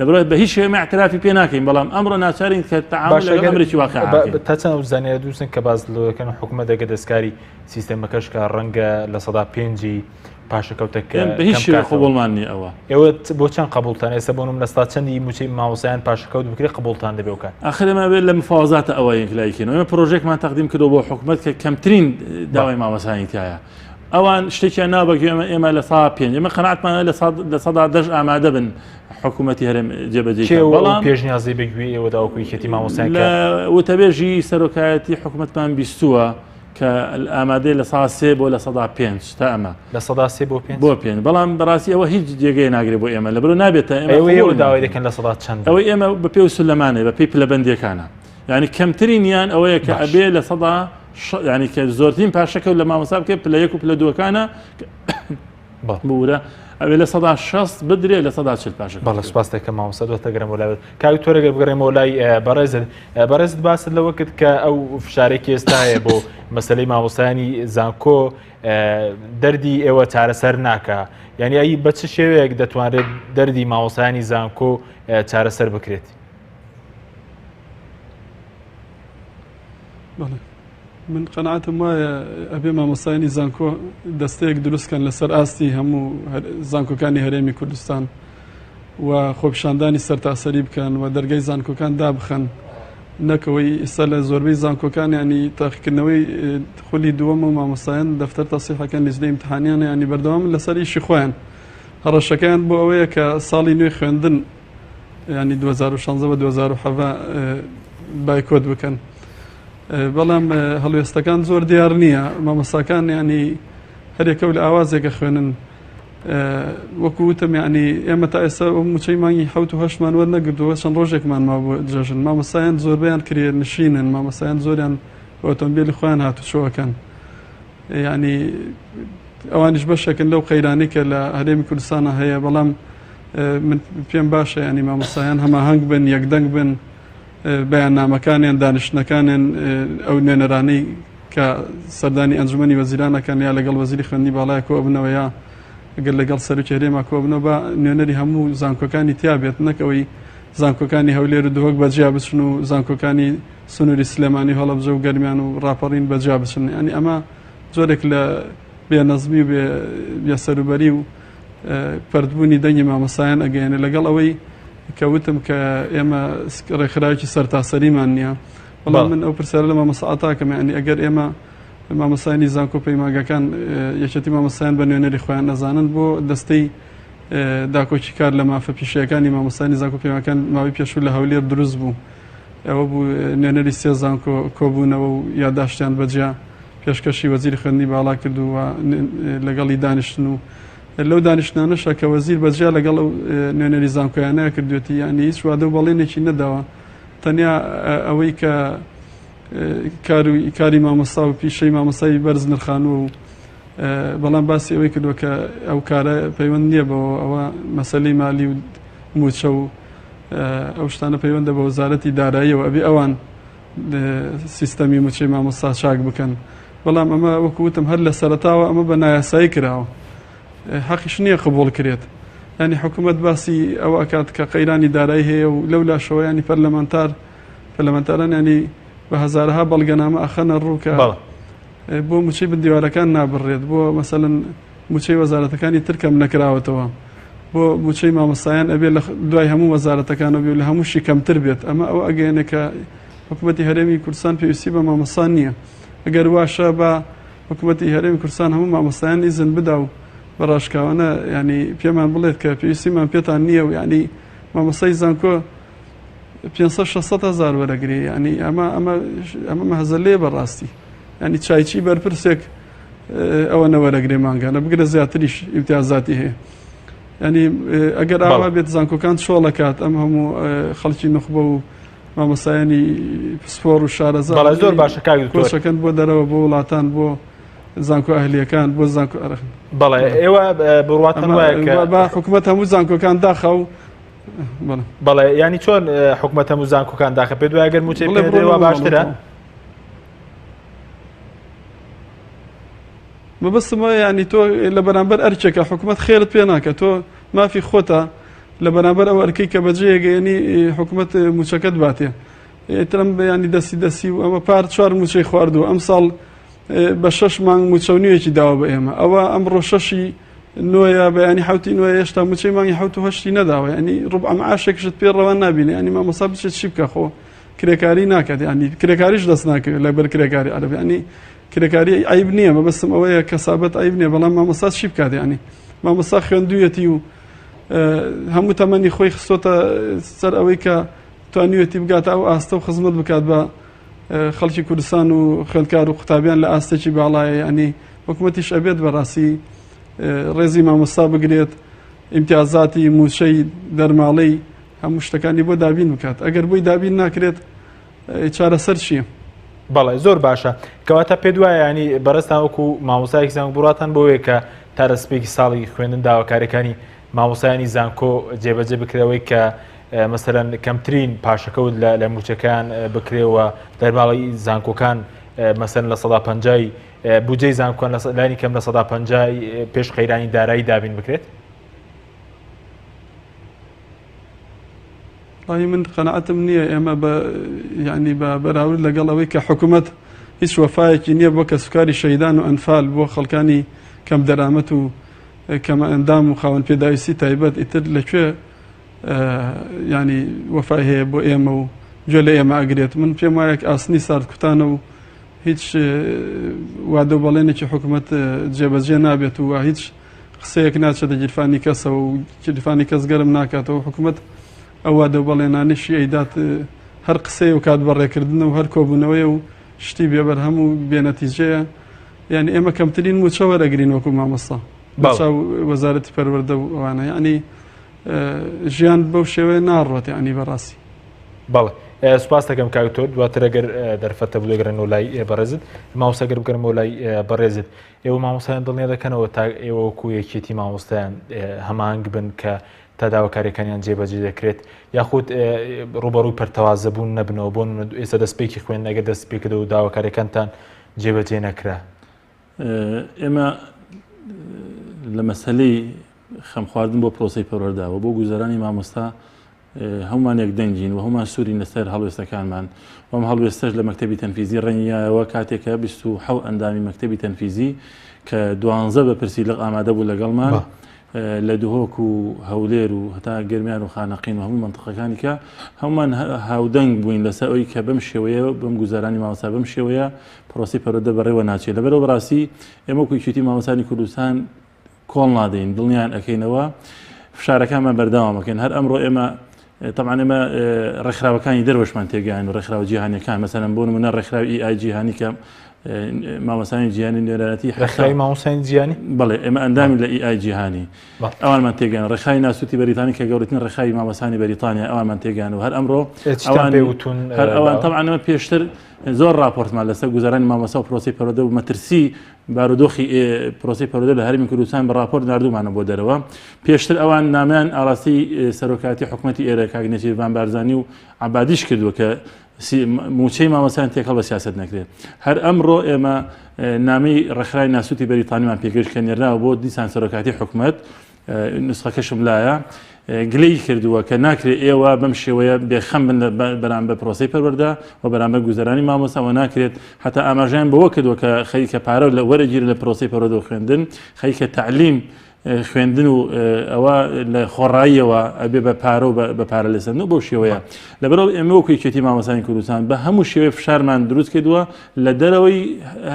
Speaker 3: لەبەرئەوەی بە هیچ شێوەیە ئێمە ئیعترافی پێ ناکەین، بەڵام ئەمڕۆ ناچارین کە تەعامول
Speaker 1: باشە
Speaker 3: لەگەڵ
Speaker 1: گەر
Speaker 3: ئەمرێکی واقیع
Speaker 1: بە
Speaker 3: بکەین.
Speaker 1: تا چەند ئەو زانیاریە دروستن کە باس لەوە دەکەن حکومەت ئەگەر دەستکاری سیستەمەکەش کە ڕەنگە 5%ی پاشەکەوتەکە
Speaker 3: ئێمە بە هیچ
Speaker 1: کەم
Speaker 3: شێوەیەک
Speaker 1: کاتەوە.
Speaker 3: قبوڵمان نییە ئەوە.
Speaker 1: ئێوە بۆ چەند قبوڵتان ئێستا بۆ نمونە چەندی مووچەی مامۆستایان پاشەکەوت بکرێت قبوڵتان دەبێ ئەو کات؟
Speaker 3: ئاخر ئێمە ئەبێت لە مفاوەزاتە ئەوە یەکلایی کەینەوە. ئێمە پرۆژەیەکمان تەقدیم کردووە بۆ حکومەت کە کەمترین داوای مامۆستایانی تیایە. ئەوان شتێکیان ناوە بە گوێ ئێمە، ئێمە 5%، ئێمە قەناعەتمان هەیە 10% ئامادە بن حکوومەتی هەرێم جێبەجێ
Speaker 1: کێ
Speaker 3: کات.
Speaker 1: ئەو
Speaker 3: بەڵام
Speaker 1: پێشنیازەی بە گوێی ئێوە دا وەکوو یەکێتی مامۆستایان
Speaker 3: لە
Speaker 1: کە
Speaker 3: وتەبێژی سەرۆکایەتی حکوومەتمان بیستووە کە ئامادەیە 3% بۆ 5% تا ئەمە.
Speaker 1: 3% بۆ پێنج؟
Speaker 3: بۆ پێنج، بەڵام بەڕاستی ئەوە هیچ جێگەیە ناگرێت بۆ ئێمە، لەبەرئەوە نابێتە ئێمە
Speaker 1: ئێوە ئێوە
Speaker 3: قبوڵی
Speaker 1: داوای
Speaker 3: ناکەین.
Speaker 1: دەکەن لە سەدا چەند؟
Speaker 3: ئەوەی ئێمە بە پێی سولەمانێ، بە پێی پلەبەندییەکانە. یانی کەمترینیان ئەوەیە کە
Speaker 1: باش.
Speaker 3: ئەبێ لە سەدا ینی کە زۆرترین پاشەکەوت لە مامۆستا بکەێت پلە یەک و پلە دووەکانە بورە ئەوێ 60% بدرێ 40% پاشە
Speaker 1: بەڵێ سپاس دەکەم مامۆستا دواتر گەرم بۆ لای کاک تۆرەگەر بگەڕێمەوە لای بەڕێزت بەڕێزت باست لەوە کرد کە ئەو فشارێکی ئێستا هەیە بۆ مەسلەی مامۆستایانی زانکۆ دەردی ئێوە چارەسەر ناکە یعنی ئەی بە چ شێوەیەک دەتوانرێت دەردی مامۆستایانی زانکۆ چارەسەر بکرێت؟
Speaker 4: بەڵێ من قەناعەتم وایە ئەبێ مامۆستایانی زانکۆ دەستەیەک دروستکەن لەسەر ئاستی هەموو زانکۆکانی هەرێمی کوردستان و خۆپیشاندانی سەرتاسەری بکەن و دەرگای زانکۆکان دابخەن نەکەوەی ئێستا لە زۆربەی زانکۆکان ینی تاقیکردنەوەی خولی دووەم و مامۆستایان دەفتەر تەسیحەکەن لیژنەی ئیمتحانیان ینی بەردەوام لەسەر ئیشی خۆیان هەڕەشەکەیان بۆ ئەوەیە کە ساڵی نوێی خوێندن ینی 2016 بە 2017 بایکۆت بکەن بەڵام هەڵوێستەکان زۆر دیار نییە مامۆستاکان ینی هەرێکە و لە ئاوازێکە خوێنن وەکو وتم ینی ئێمە تا ئێستا ئەو موچەی مانگی حوت و هەشتمان وەر نەگرتووە چەند ڕۆژێکمان ما بۆ جەژن مامۆستایان زۆربەیان کرێ نشینن مامۆستایان زۆریان ئۆتۆمبیلی خۆیان هاتوچۆەکەن یانی ئەوانیش بەشێکن لەو قەیرانەی کە لە هەرێمی کوردستانە هەیە بەڵام من پێم باشە ینی مامۆستایان هەماهەنگ بن یەکدەنگ بن بەیاننامەکانیان دانیشتنەکانیان ئەو نوێنەرانەی کە سەردانی ئەنجومەنی وەزیرانەکەن یا لەگەڵ وەزیری خوێندنی باڵای کۆبنەوە یا گەر لەگەڵ سەرۆکی هەرێما کۆبنەوە با نوێنەری هەموو زانکۆکانی تیا بێت نەک ئەوەی زانکۆکانی هەولێر و دهۆک بەجیا بچن و زانکۆکانی سنووری سلێمانی و هەڵەبجە و گەرمیان و ڕاپەڕین بەجیا بچن یانی ئەمە جۆرێک لە بێنەزمی و بێسەروبەری و پەرتبوونی دەنگی مامۆستایان ئەگەیەنێ لەگەڵ ئەوەی کە وتم کە ئێمە ڕێکخراوێکی سەرتاسەریمان نییە بەڵام من ئەو پرسیارە لە مامۆستا عەتاکەم یانی ئەگەر ئێمە مامۆستایانی زانکۆ پەیمانگاکان یەکێتی مامۆستایان بە نوێنەری خۆیان نەزانن بۆ دەستەی داکۆکیکار لە مافە پیشەیەکانی مامۆستایانی زانکۆ پەیمانگاکان ماوەی پێشوو لە هەولێر دروست بوو ئەوە بوو نوێنەری سێ زانکۆ کۆبوونەوە و یاداشتیان بەجیا پێشکەشی وەزیری خوێندنی باڵا کرد و لەگەڵی دانیشتن و لەو دانیشتنانەشە کە وەزیر بەجیا لەگەڵ ئەو نوێنەری زانکۆیانە کردوێتی یعنی هیچ وادە و بەڵێنێکی نەداوە تەنیا ئەوەی کە کار و کاری مامۆستا و پیشەی مامۆستای بەرز نرخانووە و بەڵام باسی ئەوەی کردووە کە ئەو کارە پەیوەند نییە بەوە ئەوە مەسەلەی مالی و موچە و ئەو شتانە پەیوەندە بە وەزارەتی داراییەوە ئەبێ ئەوان سیستەمی موچەی مامۆستا چاک بکەن بەڵام ئەمە وەکو وتم هەر لە سەرەتاوە ئەمە بە نایاسایی کراوە حەقیش نییە قبوڵ کرێت ینی حکوومەت باسی ئەوە ئەکات کە قەیرانی دارایی هەیە و لەو لاشەوە ینی پەرلەمانتار پەرلەمانتاران ینی بە هەزارەها بەڵگەنامە ئەخەنە ڕوو کە بۆ موچەی بندیوارەکان نابڕێت بۆ مەسەلەن موچەی وەزارەتەکانی تر کەم نەکراوەتەوە بۆ موچەی مامۆستایان ئەبێ لە دوای هەموو وەزارەتەکانەوە بێ و لە هەمووشی کەمتر بێت ئەمە ئەوە ئەگەیەنێ کە حکوومەتی هەرێمی کوردستان پێویستی بە مامۆستا نییە ئەگەر واشە بە حکوومەتی هەرێمی کوردستان هەموو مامۆستایان ئیزن بدا و بە ڕاشکاوانە ینی پێمان بڵێت کە پێویستیمان پێتان نییە و ینی مامۆستای زانکۆ 500 600 هزار وەرەگرێ ینی ئەمە ئەمە ئەمە مەهزەلەیە بەڕاستی ینی چایچی بەرپرسێک ئەوە نەوەرەگرێ مانگانە بگرە زیاتریش ئیمتیازاتی هەیە ینی ئەگەر ئاوا بێت زانکۆکان چۆڵەکات ئەم هەموو خەڵکی نوخبە و مامۆستایانی پسپۆڕ و شارەزا
Speaker 1: زۆر باشە کاک
Speaker 4: کۆچەکەن بۆ دەرەوە بۆ وڵاتان بۆ زانکۆ ئەهلیەکان بۆ زانکۆ ئەرخن
Speaker 1: بەڵێ ئێوە بڕواتان وایە کە
Speaker 4: با حکوومەت هەموو زانکۆکان داخە و
Speaker 1: بەڵێ ینی چۆن حکوومەت هەموو زانکۆکان داخە پێ دوای گەر موچەی پێ باشترە
Speaker 4: مەبەستم وایە یانی تۆ لە بەرامبەر ئەرکێکە حکوومەت خێرت پێ ناکە تۆ مافی خۆتە. لە بەرامبەر ئەو ئەرکەی کە بەجێگەیەنی حکومەت موچەکەت باتێ ئیترم بەیانی دەستی دەستی و ئەمە پار چوار موچەی خواردووە ئەمساڵ بە شەش مانگ موچە و نوێکی داوە بە ئێمە ئەوە ئەمڕۆ شەشی نۆیە بەیانی حوتی نۆیە هێشتا موچەی مانگی حوت و هەشتی نەداوە ینی ڕوبع معاشێکشت پێ ڕەوان نابینێ ینی مامۆستا بچێت چی بکە خۆ کرێکاری ناکات ینی کرێکاریش دەست ناکەوێت لەبەر کرێکاری عەرەب ینی کرێکاری عیب نییە مەبەستم ئەوەیە کەسابەت عیب نییە بەڵام مامۆستا چی بکات ینی مامۆستا خوێندویەتی و هەموو تەمەنی خۆی خستۆتە سەر ئەوەی کە توانیویەتی بگاتە ئەو ئاستە و خزمەت بکات بە خەڵکی کوردستان و خوێندکار و قوتابیان لە ئاستێکی باڵایە ینی حکوومەتیش ئەبێت بەڕاستی ڕێزی مامۆستا بگرێت ئیمتیازاتی موچەی دەرماڵەی هەموو شتەکانی بۆ دابین بکات ئەگەر بۆی دابین ناکرێت چارەسەر چییە؟
Speaker 1: بەڵێ زۆر باشە کەواتە پێ دوایە ینی بەڕێزتان وەکو مامۆستایەکی زانکۆ بڕاتان بۆیە کە تا دەستپێکی ساڵی خوێندن داواکاریەکانی مامۆستایانی زانکۆ جێبەجێ بکرێەوەی کە مەسەرەن کەمترین پاشەکەوت لە موچەکان بکرێەوە دەرماڵی زانکۆکان مەسەن 50% بودجەی زانکۆکان لانی کەم 50% پێش قەیرانی دارایی دابین بکرێت؟
Speaker 4: وەڵاهی من قەناعەتم نییە ئێمە بە یعنی بە بەراورد لەگەڵ ئەوەی کە حکوومەت هیچ وەفایەکی نییە بۆ کەسوکاری شەهیدان و ئەنفال بۆ خەڵکانی کەم دەرامەت و کەمە ئەندام و خاوەن پێداویستی تایبەت ئیتر لەکوێ ینی وەفای هەیە بۆ ئێمە و گوێ لە ئێمە ئەگرێت من پێم وایە ئاسنی ساردکوتانە و هیچ وادە و بەڵێنێکی حکوومەت جێبەجێ نابێت و هیچ قسەیەک ناچێتە گیرفانی کەسەوە و گیرفانی کەس گەرم ناکاتەوە حکوومەت ئەو وادە و بەڵێنانەشی ئەیدات هەر قسەیە و کات بەڕێکردنە و هەر کۆبوونەوەیە و شتی بێبەرهەم و بێنەتیجەیە یعنی ئێمە کەمترین موچە وەرەگرین وەکو مامۆستا بەچاو وەزارەتی پەروەردە و ئەوانە یعنی ژیان بەو شێوەیە ناڕۆت یعنی بەڕاستی.
Speaker 1: بەڵێ سوپاس دەکەم کاک دکتۆر دواتر ئەگەر دەرفەتە بوو دەگەڕێنەوە لای بەڕێزت مامۆستا گەر بگەڕێمەوە لای بەڕێزت ئێوە مامۆستایان دڵنیا دەکەنەوە تا ئێوە وەکو یەکێتی مامۆستایان هەماهەنگ بن کە تا داواکاریەکانیان جێبەجێ دەکرێت یاخود ڕوبەڕووی پەرتەوازەبوون نەبنەوە بۆ ئێستا دەستپێکی خوێن ئەگەر دەست پێکردەوە داواکاریەکانتان جێبەجێ نەکرا.
Speaker 3: ئێمە لە مەسەلەی خەمخواردن بۆ پرۆسەی پەروەردە و بۆ گوزەرانی مامۆستا هەمومان یەک دەنگین و هەمومان سوورین لەسەر هەڵوێستەکانمان و ئەم هەڵوێستەش لە مەکتەبی تەنفیزی ڕەنگیایەوە کاتێک کە 27 ئەندامی مەکتەبی تەنفیزی کە دوانزە بە پرسی لق ئامادە بوو لەگەڵمان لە دهۆک و هەولێر و هەتا گەرمیان و خانەقین و هەموو مەنتقەکانی کە هەمومان هاودەنگ بووین لەسەر ئەوی کە بەم شێوەیە بەم گوزارانی مامۆستا بەم شێوەیە پرۆسی پەروەردە بەڕێوە ناچێت لەبەرەوە بەڕاستی ئێمە وەکو یەکێتی مامۆستانی کوردستان کۆڵ نادەین دڵنیان ئەەکەینەوە فشارەکانمان بەردەوام ئەکەین هەر ئەمڕۆ ئێمە طبعا ئێمە ڕێکخراوەکانی دەرەوەشمان تێگەیان و ڕێکخراوە جیهانیەکان مەسەلەن بۆ نمونە ڕێکخراوی ئای جیهانی کە مامۆستایانی جیهانی نوێنەرایەتی
Speaker 1: ڕێکخراوی مامۆستایانی جیهانی
Speaker 3: بەڵێ ئێمە ئەندامی لە ئای جیهانی ئەوانمان تێگەن ڕێکخراوی ناسوتی بەریتانی کە گەورەترین ڕێکخراوی مامۆستایانی بەریتانیا ئەوانمان تێگەن و هەر ئەمڕۆ
Speaker 1: ئەوان پێوتون
Speaker 3: هەر ئەوان طبعا ئەمە پێشتر زۆر راپۆرتمان لەسەر گوزەرانی مامۆستا و پرۆسی پەروەردە و مەترسی بارودۆخی پرۆسی پەروەردە لە هەرێمی کوردستان بە راپۆرت ناردوومانە بۆ دەرەوە پێشتر ئەوان نامیان ئاراستەی سەرۆکاتی حکوومەتی ئێرە کاک نێچیرڤان بارزانی و عەبادیش کردووە کە موچەی مامۆستایان تێکەڵ بە سیاست نەکرێت هەر ئەمڕۆ ئێمە نامی ڕێکخراوی ناسوتی بەریتانیمان پێگەشت کە نێراوە بۆ دیسان سەرۆکاتی حکومەت نوسخەکەشم لایە گلەیی کردووە کە ناکرێت ئێوە بەم شێوەیە بێخەم بن لە بەرامبەر پرۆسەی پەروەردە و بەرامبەر گوزەرانی مامۆستا و ناکرێت حتا ئاماژەیان بەوە کردووە کە خەریکە پارە لە وەرەگیرێت لە پرۆسەی پەروەردە و خوێندن خەریکە تەعلیم خوێندن و ئەوە لە خۆڕاییەوە ئەبێ بە پارە و بە پارە لەسەر و بەو شێوەیە لەبەرەوە ئێمە وەکو یەکێتی مامۆستایانی کوردستان بە هەموو شێوەیە فشارمان دروست کردووە لە دەرەوەی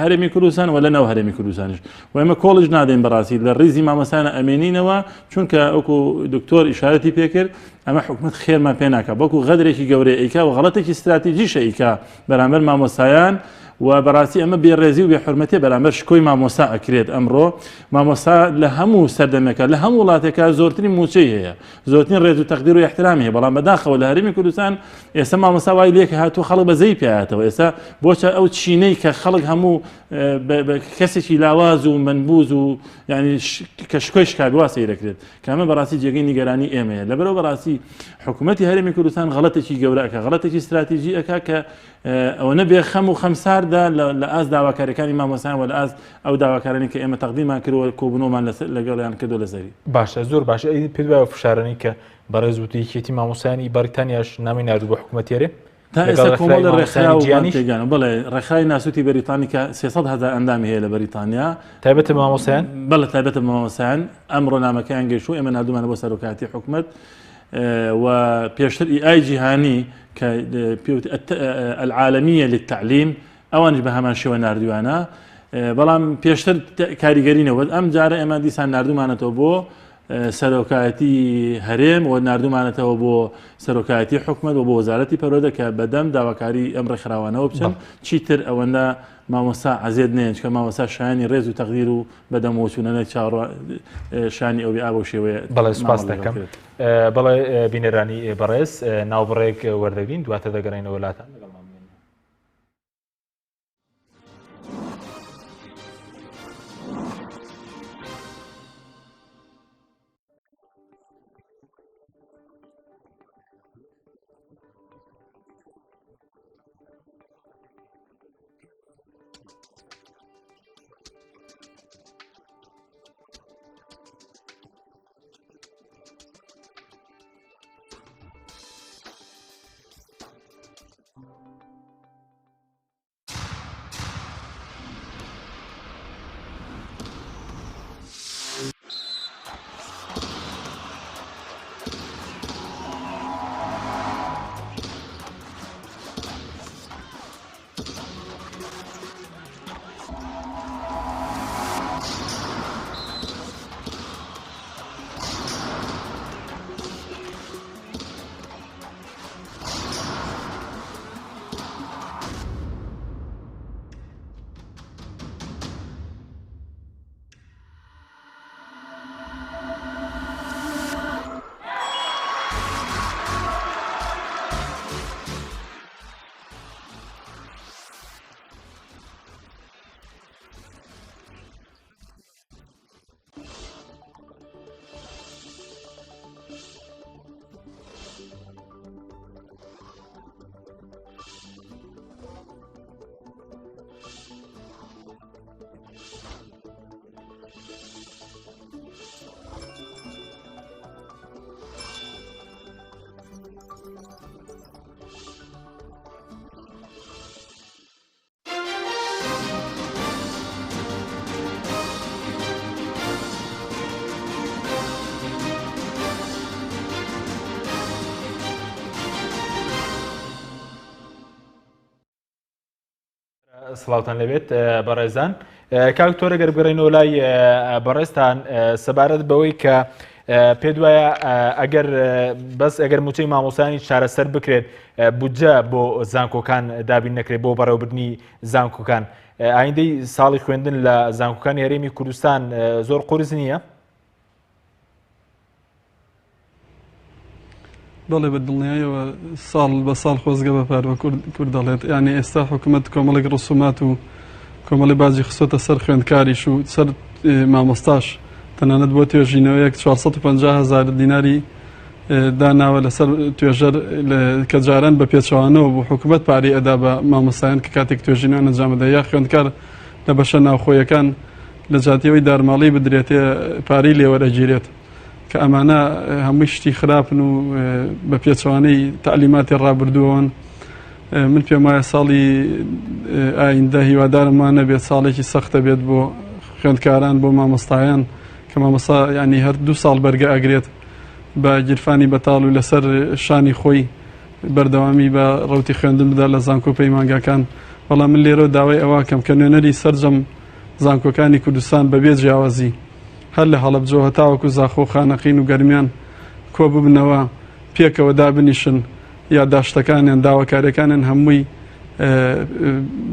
Speaker 3: هەرێمی کوردستان و لە ناو هەرێمی کوردستانیش و ئێمە کۆڵیش نادەین بەڕاستی لە ڕیزی مامۆستایانە ئەمێنینەوە چونکە وەکو دکتۆر ئیشارەتی پێکرد ئەمە حکومت خێرمان پێ ناکە بەڵکو غەدرێکی گەورەی ئەیکا و غەڵەتێکی ستراتیژیشە ئەیکا بەرامبەر مامۆستایان و بەڕاستی ئەمە بێڕێزی و بێحورمەتی بەرامبەر شکۆی مامۆستا ئەکرێت ئەمڕۆ مامۆستا لە هەموو سەردەمێکە لە هەموو وڵاتێکە زۆرترین موچەی هەیە زۆرترین ڕێز و تەقدیر و احترامی هەیە بەڵام بەداخەوە لە هەرێمی کوردستان ئێستا مامۆستا وای لێک هاتوو خەڵک بەزەی پیاەتەوە ئێستا بۆچە ئەو چینەی کە خەڵک هەموو کەسێکی لاواز و مەنبوز و یعنی کە شکۆی شکاوی وا سەیر دەکرێت کە ئەمە بەڕاستی جێگەی نیگەرانی ئێمەیە لەبەرەوە بەڕاستی حکوومەتی هەرێمی کوردستان غەڵەتێکی گەورە ئەکا غەڵەتێکی ستراتیژی ئەکا کە ئەوە نەبێ خەم و خەمساردا لە ئاست داواکاریەکانی مامۆستایان و لە ئاست ئەو داواکارانی کە ئێمە تەقدیمان کردووە کۆبوونەوەمان لەگەڵیان کردو لەسەری
Speaker 1: باشە زۆر باشە ئەی پێت وایە فشارانەی کە بەڕێز وتی یەکێتی مامۆستایانی بەریتانیاش نامی ناردوو بۆ حکوومەتی هەرێم
Speaker 3: تا ئێستا کۆمەڵی ڕێکخراو جیهانی بڵێ ڕێکخراوی ناسوتی بەریتانی کە 300 هزار ئەندامی هەیە لە بەریتانیا
Speaker 1: تایبەتە بە مامۆستایان
Speaker 3: بەڵێ تایبەتە بە مامۆستایان ئەمڕۆ نامەکەیان گەیشت و ئێمە ناردومانە بۆ سەرۆکایەتی حکومەت و پێشتر ئای جیهانی کە پێوت العالمیە للتعلیم ئەوانیش بە هەمان شێوە ناردویانە بەڵام پێشتر کاریگەری نەبوو ئەم جارە ئێمە دیسان ناردومانەتەوە بۆ سەرۆکایەتی هەرێم و ناردومانەتەوە بۆ سەرۆکایەتی حکومەت و بۆ وەزارەتی پەروەردە کە بەدەم داواکاری ئەم ڕێکخراوانەوە بچن چیتر ئەوەندە مامۆستا عەزێت نەیەن چکە مامۆستا شایانی ڕێز و تەقدیر و بەدەمەوەچوونە نەک چاوەڕ شانی ئەو بێ ئابەو شێوەیە
Speaker 1: بەڵێ سوپاس دەکەم بەڵێ بینەرانی بەڕێز ناوبڕێک وەردەگرین دواتر دەگەڕێینەوە لاتان لەگەڵمان بمێنن. سڵاوتان لەبێت بەڕێزان کاک تۆرە گەر بگەڕێنەوە لای بەڕێزتان سەبارەت بەوەی کە پێت وایە ئەگەر بەس ئەگەر موچەی مامۆسانی چارەسەر بکرێت بودجە بۆ زانکۆکان دابین نەکرێت بۆ بەڕێوەبردنی زانکۆکان ئایندەی ساڵی خوێندن لە زانکۆکانی هەرێمی کوردستان زۆر قورس نییە؟
Speaker 4: بەڵێ بە دڵنیایەوە ساڵ بە ساڵ خۆزگە بە پار بە کورد دەڵێت یعنی ئێستا حکوومەت کۆمەڵێک ڕسومات و کۆمەڵی باجی خستۆتە سەر خوێندکاریش و سەر مامۆستاش تەنانەت بۆ توێژینەوەیەک 450 هزار دیناری داناوە لەسەر توێژەر کە جاران بە پێچەوانەوە بوو حکوومەت پارەی ئەدا بە مامۆستایان کە کاتێک توێژینەوە ئەنجامەدا یا خوێندکار لە بەشە ناوخۆیەکان لە جاتیەوەی دارماڵی بدرێتێ پارەی لێوەرەگیرێت کە ئەمانە هەمووی شتی خراپن و بە پێچەوانەی تەعلیماتی ڕابردووەوەن من پێم وایە ساڵی ئایندە هیوادارم وا نەبێت ساڵێکی سەختە بێت بۆ خوێندکاران بۆ مامۆستایان کە مامۆستا ینی هەر دوو ساڵ بەرگە ئەگرێت بە گیرفانی بەتاڵ و لەسەر شانی خۆی بەردەوامی بە ڕەوتی خوێندن بدا لە زانکۆ پەیمانگاکان بەڵام من لێرەوە داوای ئەوە کەم کە نوێنەری سەرجەم زانکۆکانی کوردستان بەبێ جیاوازی هەر لە هەڵەبجەوە هەتاوەکو زاخۆ و خانەقین و گەرمیان کۆببنەوە پێکەوە دابنیشن یاداشتەکانیان داواکاریەکانیان هەمووی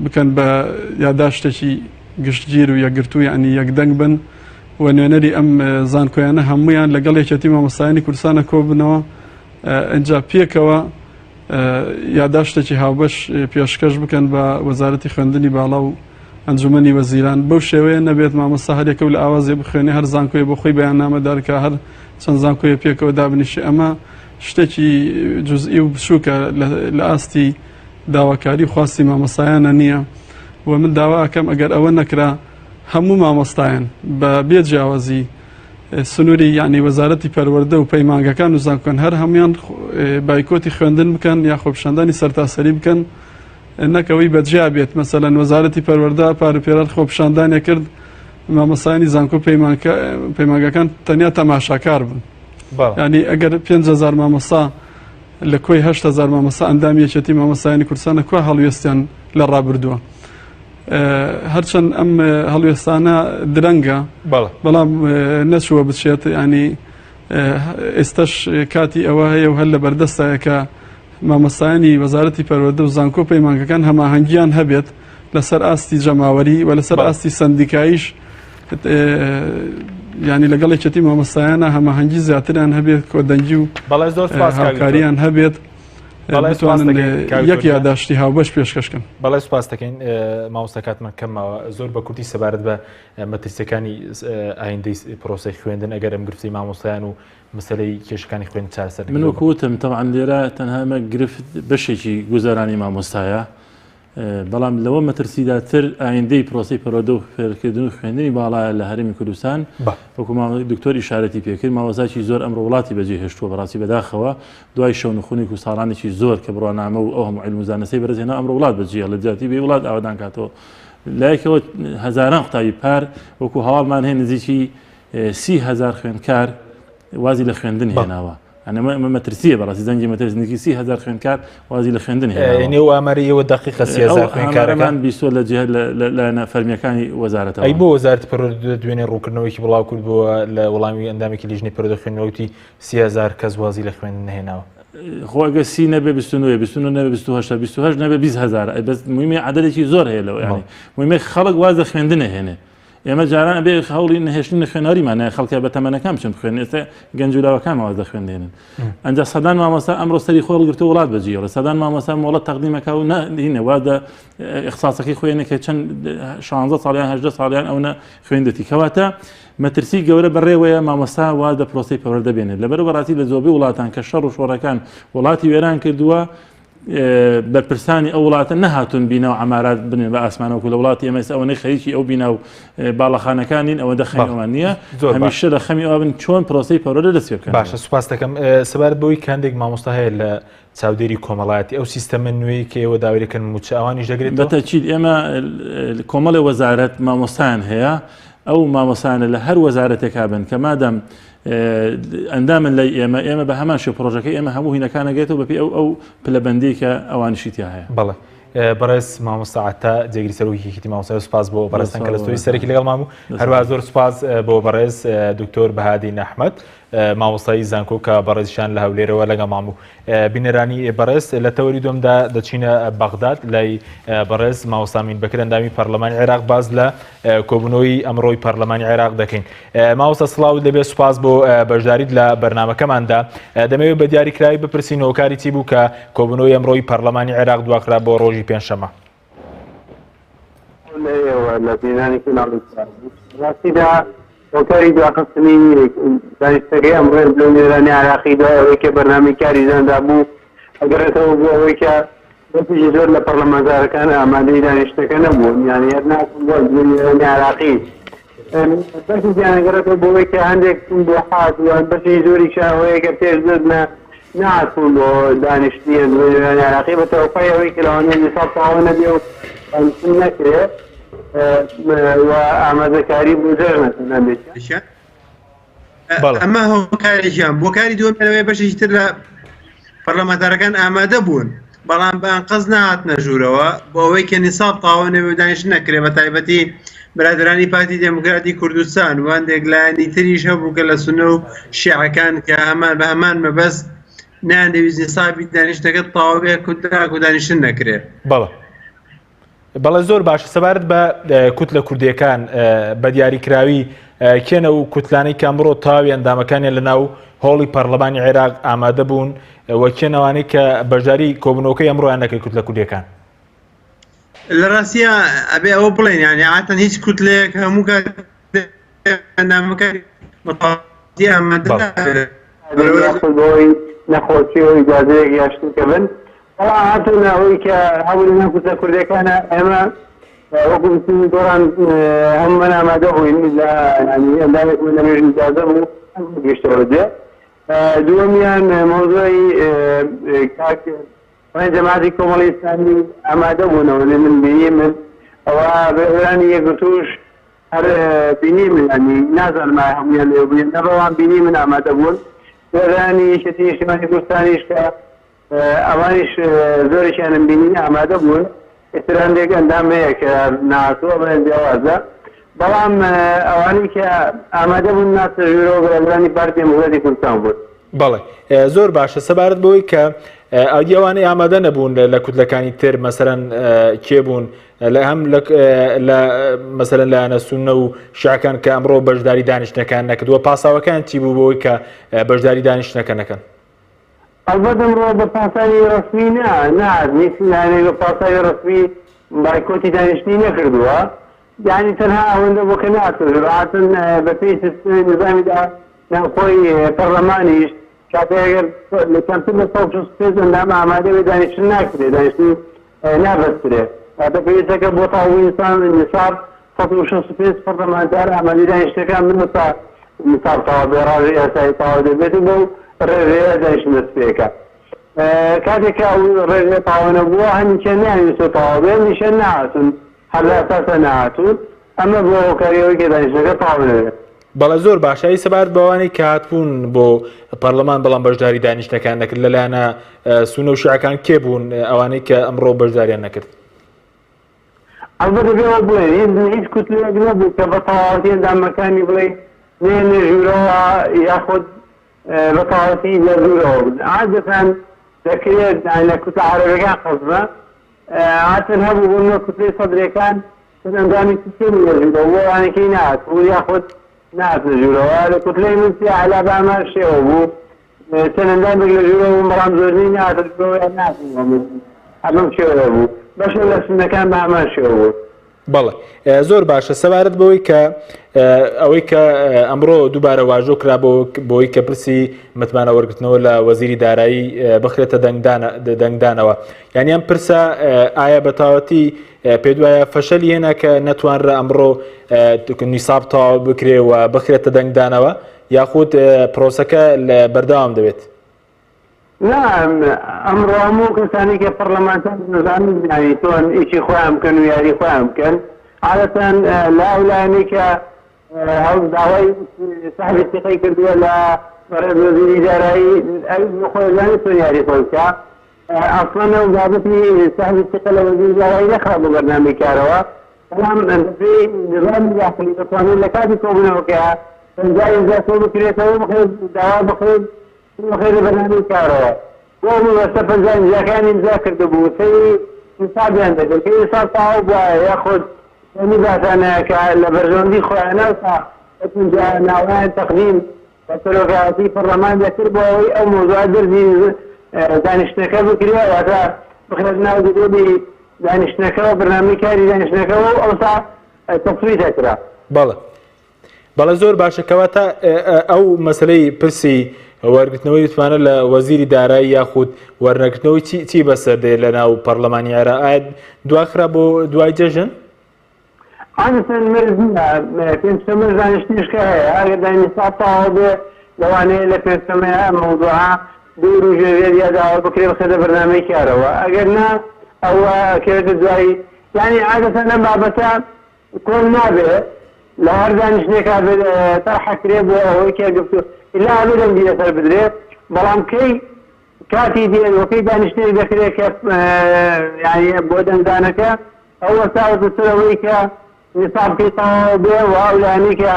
Speaker 4: بکەن بە یاداشتێکی گشتگیر و یەکگرتوو یعنی یەکدەنگ بن و نوێنەری ئەم زانکۆیانە هەمویان لەگەڵ یەکێتی مامۆستایانی کوردستانە کۆبنەوە ئینجا پێکەوە یاداشتێکی هاوبەش پێشکەش بکەن بە وەزارەتی خوێندنی باڵا و ئەنجومەنی وەزیران بەو شێوەیە نەبێت مامۆستا هەریەکە و لە ئاوازێ بخوێنێ هەر زانکۆیە بۆ خۆی بەیاننامە دەرکا هەر چەند زانکۆیە پێکەوە دابنیشێ ئەمە شتێکی جزئی و بچووکە لە ئاستی داواکاری و خواستی مامۆستایانە نییە و من داوا ئەکەم ئەگەر ئەوە نەکرا هەموو مامۆستایان بە بێ جیاوازی. سنووری یعنی وەزارەتی پەروەردە و پەیمانگەکان و زانکۆکان هەر هەمویان بایکۆتی خوێندن بکەن یا خۆپیشاندانی سەرتاسەری بکەن نەک ئەوەی بەجیا بێت مەسەلەن وەزارەتی پەروەردە پار و پێرار خۆپیشاندانێک کرد مامۆستایانی زانکۆ پەیمانگەکان تەنیا تەماشاکار بوون ینی ئەگەر 5هزار مامۆستا لە کۆی 8هزار مامۆستا ئەندامی یەکێتی مامۆستایانی کوردستانە کوا هەڵوێستیان لە ڕابردووە هەرچەند ئەم هەڵوێستانە درەنگە بەڵام نەچووە بچێت ینی ئێستش کاتی ئەوە هەیە و هەر لە بەردەستایە کە مامۆستایانی وەزارەتی پەروەردە و زانکۆ پەیمانگەکان هەماهەنگیان هەبێت لەسەر ئاستی جەماوەری و لەسەر ئاستی سندیکاییش ینی لەگەڵ یەکێتی مامۆستایانە هەماهەنگی زیاتریان هەبێت کۆدەنگی و هاوکاریان هەبێت بتوانن یەک یاداشتی هاوبەش پێشکەش کەن.
Speaker 1: بەڵێ سوپاس دەکەین مامۆستا کاتمان کەم ماوە زۆر بە کورتی سەبارەت بە مەترسیەکانی ئایندەی پرۆسەی خوێندن ئەگەر ئەم گرفتی مامۆستایان و مەسەلەی کێشەکانی خوێندن چارەسەر
Speaker 3: من وەکو وتم تەبعەن لێرە تەنها ئەمە گرفت بەشێکی گوزەرانی مامۆستایە بەڵام لەوە مەترسیداتر ئایندەی پرۆسی پەروەردە و فێرکردن و خوێندنی باڵایە لە هەرێمی کوردستان وەکو دکتۆر ئیشارەتی پێکرد مامۆستاکی زۆر ئەمڕۆ وڵاتی بەجێ هێشتووە بەڕاستی بەداخەوە دوای شەونخونێک و ساڵانێکی زۆر کە بڕوانامە و ئەو هەموو عیلم و زانستەی بەدەستهێنا ئەمڕۆ وڵات بەجێ لە جیاتی بێ وڵات ئاوەدان کاتەوە لایەکەوە هەزاران قوتابی پار وەکو هەواڵمان هەیە نزیکی 30هزار خوێندکار وازی لە خوێندن هێناوە ئەمە ئەمە مەترسیە بەڕاستی زەنگی مەترسی نزیکی 30هزار خوێندکار وازی لە خوێندن هێناوە
Speaker 1: نێو ئاماری ئێوە دقیقە 30هزار خوێندکارەکان
Speaker 3: بیستوە لە جهه لایەنە فەرمیەکانی وەزارەتەوە
Speaker 1: ئەی بۆ وەزارەتی پەروەردە دوێنێ ڕوونکردنەوەیەکی بڵاو کردبووە لە وەڵامی ئەندامێکی لیژنەی پەروەردە خوێندنەوەی 30هزار کەس وازی لە خوێندن نەهێناوە.
Speaker 3: خۆ ئەگەر سی نەبێ 29 29 نەبێ 28 28 نەبێ 20 هەزار ئەی بەس مهمە عەدەدێکی زۆر هەیە لەوە یانی مهمە خەڵک واز لە خوێندن ئەهێنێ ئێمە جاران ئەبێ هەوڵی نەهێشتنی خوێنەوەریمان نایە خەڵکە بە تەمەنەکان بچن بخوێن ئێستا گەنج و لاوەکان واز لە خوێندێنن ئەنجا سەدان مامۆستا ئەمڕۆ سەری خۆی هەڵگرتووە وڵات بەجێهێڵێ سەدان مامۆستا مۆڵەت تەقدیمەکە و نهینە واز لە ئیخساسەکەی خۆیانە کە چەند 16 ساڵیان 18 ساڵیان ئەوە خوێندێتی کەواتە مەترسی گەورە بەڕێوەیە مامۆستا واز لە پرۆسەی پەروەردە بێنێت لەبەر بەڕاستی لە زۆربەی وڵاتان کە شەڕ و شۆڕەکان وڵاتی وێران کردووە بەرپرسانی ئەو وڵاتە نەهاتون بینا و عمارات بنێن بە ئاسمانەوەکو لە وڵاتی ئێمە ئێستا ئەوەنەی خەریکی ئەو بینا و باڵەخانەکانین ئەوەندە خەمی ئەوان نییە هەمیشە لە خەمی ئەوە بن چۆن پرۆسەی پەروەردە دەست پێ بکەن
Speaker 1: باشە سوپاس دەکەم سەبارەت بەوەی کە هەندێک مامۆستا هەیە لە چاودێری کۆمەڵایەتی ئەو سیستەمە نوێی کە ئێوە داوای دەکەن مووچە ئەوانیش دەگرێتەوە؟
Speaker 3: بەتەکید ئێمە کۆمەڵی وەزارەت مامۆستایان هەیە ئەو مامۆستایانە لە هەر وەزارەتێکا بن کە مادەم ئەندامن لای ئێمە ئێمە بە هەمان شێوە پرۆژەکەی ئێمە هەموو هینەکان ئەگرێتەوە بەپێی ئەو ئەو پلەبەندیی کە ئەوانیشی تیا هەیە.
Speaker 1: بەڵێ بەڕێز مامۆستا عەتا جێگری سەرۆکی یەکێتی مامۆستایان سوپاس بۆ بەڕێزتان کە لە ستۆدیۆی سەرەکی لەگەڵمان بوو هەروەها زۆر سوپاس بۆ بەڕێز دکتۆر بەهادین ئەحمەد مامۆستای زانکۆ کە بەڕێزیشان لە هەولێرەوە لەگەڵمان بوو. بینەرانی بەڕێز لە تەوەری دووەمدا دەچینە بەغداد لای بەڕێز مامۆستا مین بەکر ئەندامی پەرلەمانی عێراق باز لە کۆبوونەوەی ئەمڕۆی پەرلەمانی عێراق دەکەین. مامۆستا سڵاوت لێبێ سوپاس بۆ بەشداریت لە بەرنامەکەماندا. دەمەوێت بە دیاریکراوی بپرسین هۆکاری چی بوو کە کۆبوونەوەی ئەمڕۆی پەرلەمانی عێراق دواخرا بۆ ڕۆژی پێنجشەممە؟
Speaker 5: لە ئێوە لە بینانی کەناڵی ڕاستیدا هۆکاری دواخستنی دانیشتنەکەی ئەمڕۆی نوێنەرانی عێراقی دوای ئەوەی کە بەرنامەی کاری زانرابوو ئەگەڕێتەوە بۆ ئەوەی کە بەشێکی زۆر لە پەرلەمانتارەکان ئامادەی دانیشتنەکە نەبوون یانی هەر ناتن بۆ نوێنەرانی عێراقی بەشێکیان ئەگەڕێتەوە بۆ ئەوەی کە هەندێک چوون بۆ حاج و بەشێکی زۆریشیان ئەوەیە کە پێش نەزمە نەهاتبوون بۆ دانیشتنی نوێنەرانی عێراقی بە تەوەقوعی ئەوەی کە لەوانەیە نیساب تەواو نەبێ و دانیشتن نەکرێ و ئامادەکاری بۆ جەژنە هەندێکیان.
Speaker 6: ئەمە هۆکارێکیان بۆ کاری دووەم بەشێکی تر لە پەرلەمانتارەکان ئامادە بوون بەڵام بە ئەنقەست نەهاتنە ژوورەوە بۆ ئەوەی کە نیساب تاوە نەبێ و دانیشتن نەکرێ بە تایبەتی برادرانی پارتی دێموکراتی کوردستان و هەندێک لایەنی تریش هەبوو کە لە سونە و شیعەکان کە هەمان بە هەمان مەبەست نەیاندەویست نیسابی دانیشتنەکە تەواو بێ و دانیشتن نەکرێ.
Speaker 1: بەڵێ. بەڵێ زۆر باشە سەبارەت بە کوتلە کوردیەکان بە دیاریکراوی کێنە و کوتلانەی کە ئەمڕۆ تەواوی ئەندامەکانیان لە ناو هۆڵی پەرلەمانی عێراق ئامادە بوون و کێنەوانەی کە بەشداری کۆبوونەوەکەی ئەمڕۆیان نەکرد کوتلە کوردیەکان؟
Speaker 6: لە ڕاستیا ئەبێ ئەوە بڵێن یانی عادەتەن هیچ کوتلەیەک هەموو کات ئەندامەکانی بە تەواوەتی ئامادە نابێت.
Speaker 5: یاخود بەهۆی نەخۆشی و ئیجازەیەک یا شتێکە بن بەڵام هاتوونە ئەوەی کە هەبوون لەناو کوتلە کوردیەکانە ئێمە. وەکو بچین گۆڕان هەموومان ئامادە بووین لە یانی ئەندامێکمان لە مێژ ئیجازە بوو گەشتەوە دێ دووەمیان مەوزوعی کاک ڕێن جەماعەتی کۆمەڵی ئیسلامی ئامادە بوونەوە لێ من بینی من ئەوە بەرانی یەکگرتووش هەر بینی من ینی نازانم ئایا هەموویان لێ بوون نە بەڵام بینی من ئامادە بوون بەرانی یەکێتی نیشتیمانی کوردستانیش کە ئەوانیش زۆرێکیانم بینی ئامادە بوون، ئیتر هەندێک ئەندام هەیە کە نەهاتووە ئەمەیان جیاوازە، بەڵام ئەوانەی کە ئامادە بوون ناتنە ژوورەوە برادەرانی پارتی دێموکراتی کوردستان بوون.
Speaker 1: بەڵێ زۆر باشە سەبارەت بەوەی کە ئەوی ئەوانەی ئامادە نەبوون لە کوتلەکانی تر مەسەرەن کێ بوون لە هەم لە مەسەرەن لایەنە سوننە و شیعەکان کە ئەمڕۆ بەشداری دانیشتنەکان نەکردووە پاساوەکان چی بوو بۆی کە بەشداری دانیشتنەکە نەکەن؟
Speaker 5: ئەڵبەت ئەمڕۆ بە پاساوی ڕەسمی نا نەهات هیچ لایەنێک بە پاساوی ڕەسمی بایکۆتی دانیشتنی نەکردووە یانی تەنها ئەوەندە بۆ کە نەهاتە ژوور هاتن بە پێی سیستمی نیزامی دا ناوخۆی پەرلەمانیش کاتێ ئەگەر لە کەمتر لە 165 ئەندام ئامادە بێ دانیشتن ناکرێ دانیشتن نابەسترێ واتە پێویستە کە بۆ تەواوبوونی نیساب 165 پەرلەمانتار ئامادەی دانیشتنەکان بن تا نیساب تەواو بێ ڕاژەی یاسایی تەواو دەبێت و بەو ڕێژەیە دانیشتن دەست پێکا. کاتێک کە ئەو ڕێژەیە تەواو نەبووە هەندێکیان نەیانویستووە تەواو بێ هەندێکیان نەهاتوون هەر لە ئەساسا نەهاتوون ئەمە بووە هۆکاری ئەوەی کە دانیشتنەکە تەواو نەبێت.
Speaker 1: بەڵێ زۆر باشە ئەی سەبارەت بەوانەی کە هاتبوون بۆ پەرلەمان بەڵام بەشداری دانیشتنەکان نەکرد لەلایەنە سونە و شیعەکان کێ بوون ئەوانەی کە ئەمڕۆ بەشداریان نەکرد؟
Speaker 5: ئەڵبەت دەبێ ئەوە بڵێین هیچ هیچ کوتلەیەک نەبوو کە بە تەواوەتی ئەندامەکانی بڵێ نێنە ژوورەوە یاخود بە تەواوەتی لە ژوورەوە بن عادەتەن دەکرێت لە کوتلە عەرەبەکان قەزمە هاتن هەبوو بۆ نمونە کوتلەی سەدرەکان چەند ئەندامێکی کەمی لە ژوورەوە بوو ئەوانەکەی نەهاتبوو یاخود نەهاتنە ژوورەوە لە کوتلەی من سیا عەلا بە هەمان شێوە بوو چەند ئەندامێک لە ژوورەوە بوون بەڵام زۆرینەی نەهاتە ژوورەوە یان نەهاتنەوە هەر بەم شێوەیە بوو بەشێک لە سوننەکان بە هەمان شێوە بوو.
Speaker 1: بەڵێ زۆر باشە سەبارەت بەوەی کە ئەوەی کە ئەمڕۆ دووبارە واژۆ کرا بۆ بۆی کە پرسی متمانە وەرگرتنەوە لە وەزیری دارایی بخرێتە دەنگدانەوە یعنی ئەم پرسە ئایا بەتاوەتی پێدوایە فەشەلی هێنا کە نەتوانرا ئەمڕۆ نیساب تەواو بکرێ و بخرێتە دەنگدانەوە یاخود پرۆسەکە لە بەردەوام دەبێت؟
Speaker 5: نا ئەمڕۆ هەموو کەسانی کە پەڕلەمانتار دەزانن یانی چۆن ئیشی خۆیان بکەن و یاری خۆیان بکەن عادەتەن لە ئەو لایەنەی کە هەڵ داوای سەحبی سیقەی کردووە لە بەڕێز وەزیری دارایی ئەویش بۆ خۆی دەزانێت چۆن یاری خۆی بکا ئەسڵەن ئەو بابەتی سەحبی سیقە لە وەزیری دارایی نەخرا بۆ بەرنامەی کارەوە بەڵام بەپێی نظامی داخلی دەتوانێت لە کاتی کۆبوونەوەکە 50 ئیمزا کۆ بکرێتەوە بخرێت داوا بخرێت بخرێتە بەرنامەی کارەوە. بۆ ئەو مەبەستە 50 ئیمزاکەیان ئیمزا کردبوو، سەیری نیسابیان دەکرد، کە نیساب تەواو بوایە یاخود چەندی باسانەیە کە لە بەرژەوەندی خۆیانە تا ئەو 50 ناوەیان تەقدیم بە سەرۆکایەتی پەڕلەمان دەکرد بۆ ئەوەی ئەو مەوزوعە دەرزی دانیشتنەکە بکرێ، واتە بخرێتە ناو جدوەلی دانیشتنەکەوە، بەرنامەی کاری دانیشتنەکەوە و ئەوسا تەسویت ئەکرا.
Speaker 1: بەڵێ. بەڵێ زۆر باشە کەواتە ئەو مەسلەی پرسی وەرگرتنەوەی متمانە لە وەزیری دارایی یاخود وەرنەگرتنەوەی چی چی بەسەر دێ لە ناو پەرلەمانی عێراق ئایا دواخرا بۆ دوای جەژن؟
Speaker 5: عادەتەن مەرج نییە پێنجشەممەش دانیشتنیش کە هەیە ئەگەر دانیشتن تەواو بێ لەوانەیە لە پێنجشەممەیە ئەم مەوزوعە بوروژێنرێت یا داوا بکرێ بخرێتە بەرنامەی کارەوە ئەگەر نا ئەوە ئەکەوێتە دوای یانی عادەتەن ئەم بابەتە کۆن نابێ لە هەر دانیشتنێکا تەرح ئەکرێ بۆ ئەوەی کە گفتو ئیلا ئەبێ دەنگی لەسەر بدرێ بەڵام کەی کاتی دێن و کەی دانیشتنێک دەکرێ کە یانی بۆ دەنگدانەکە ئەو وەستاوەتە سەر ئەوەی کە نیسابکەی تەواو بێ و ئەو لایەنەی کە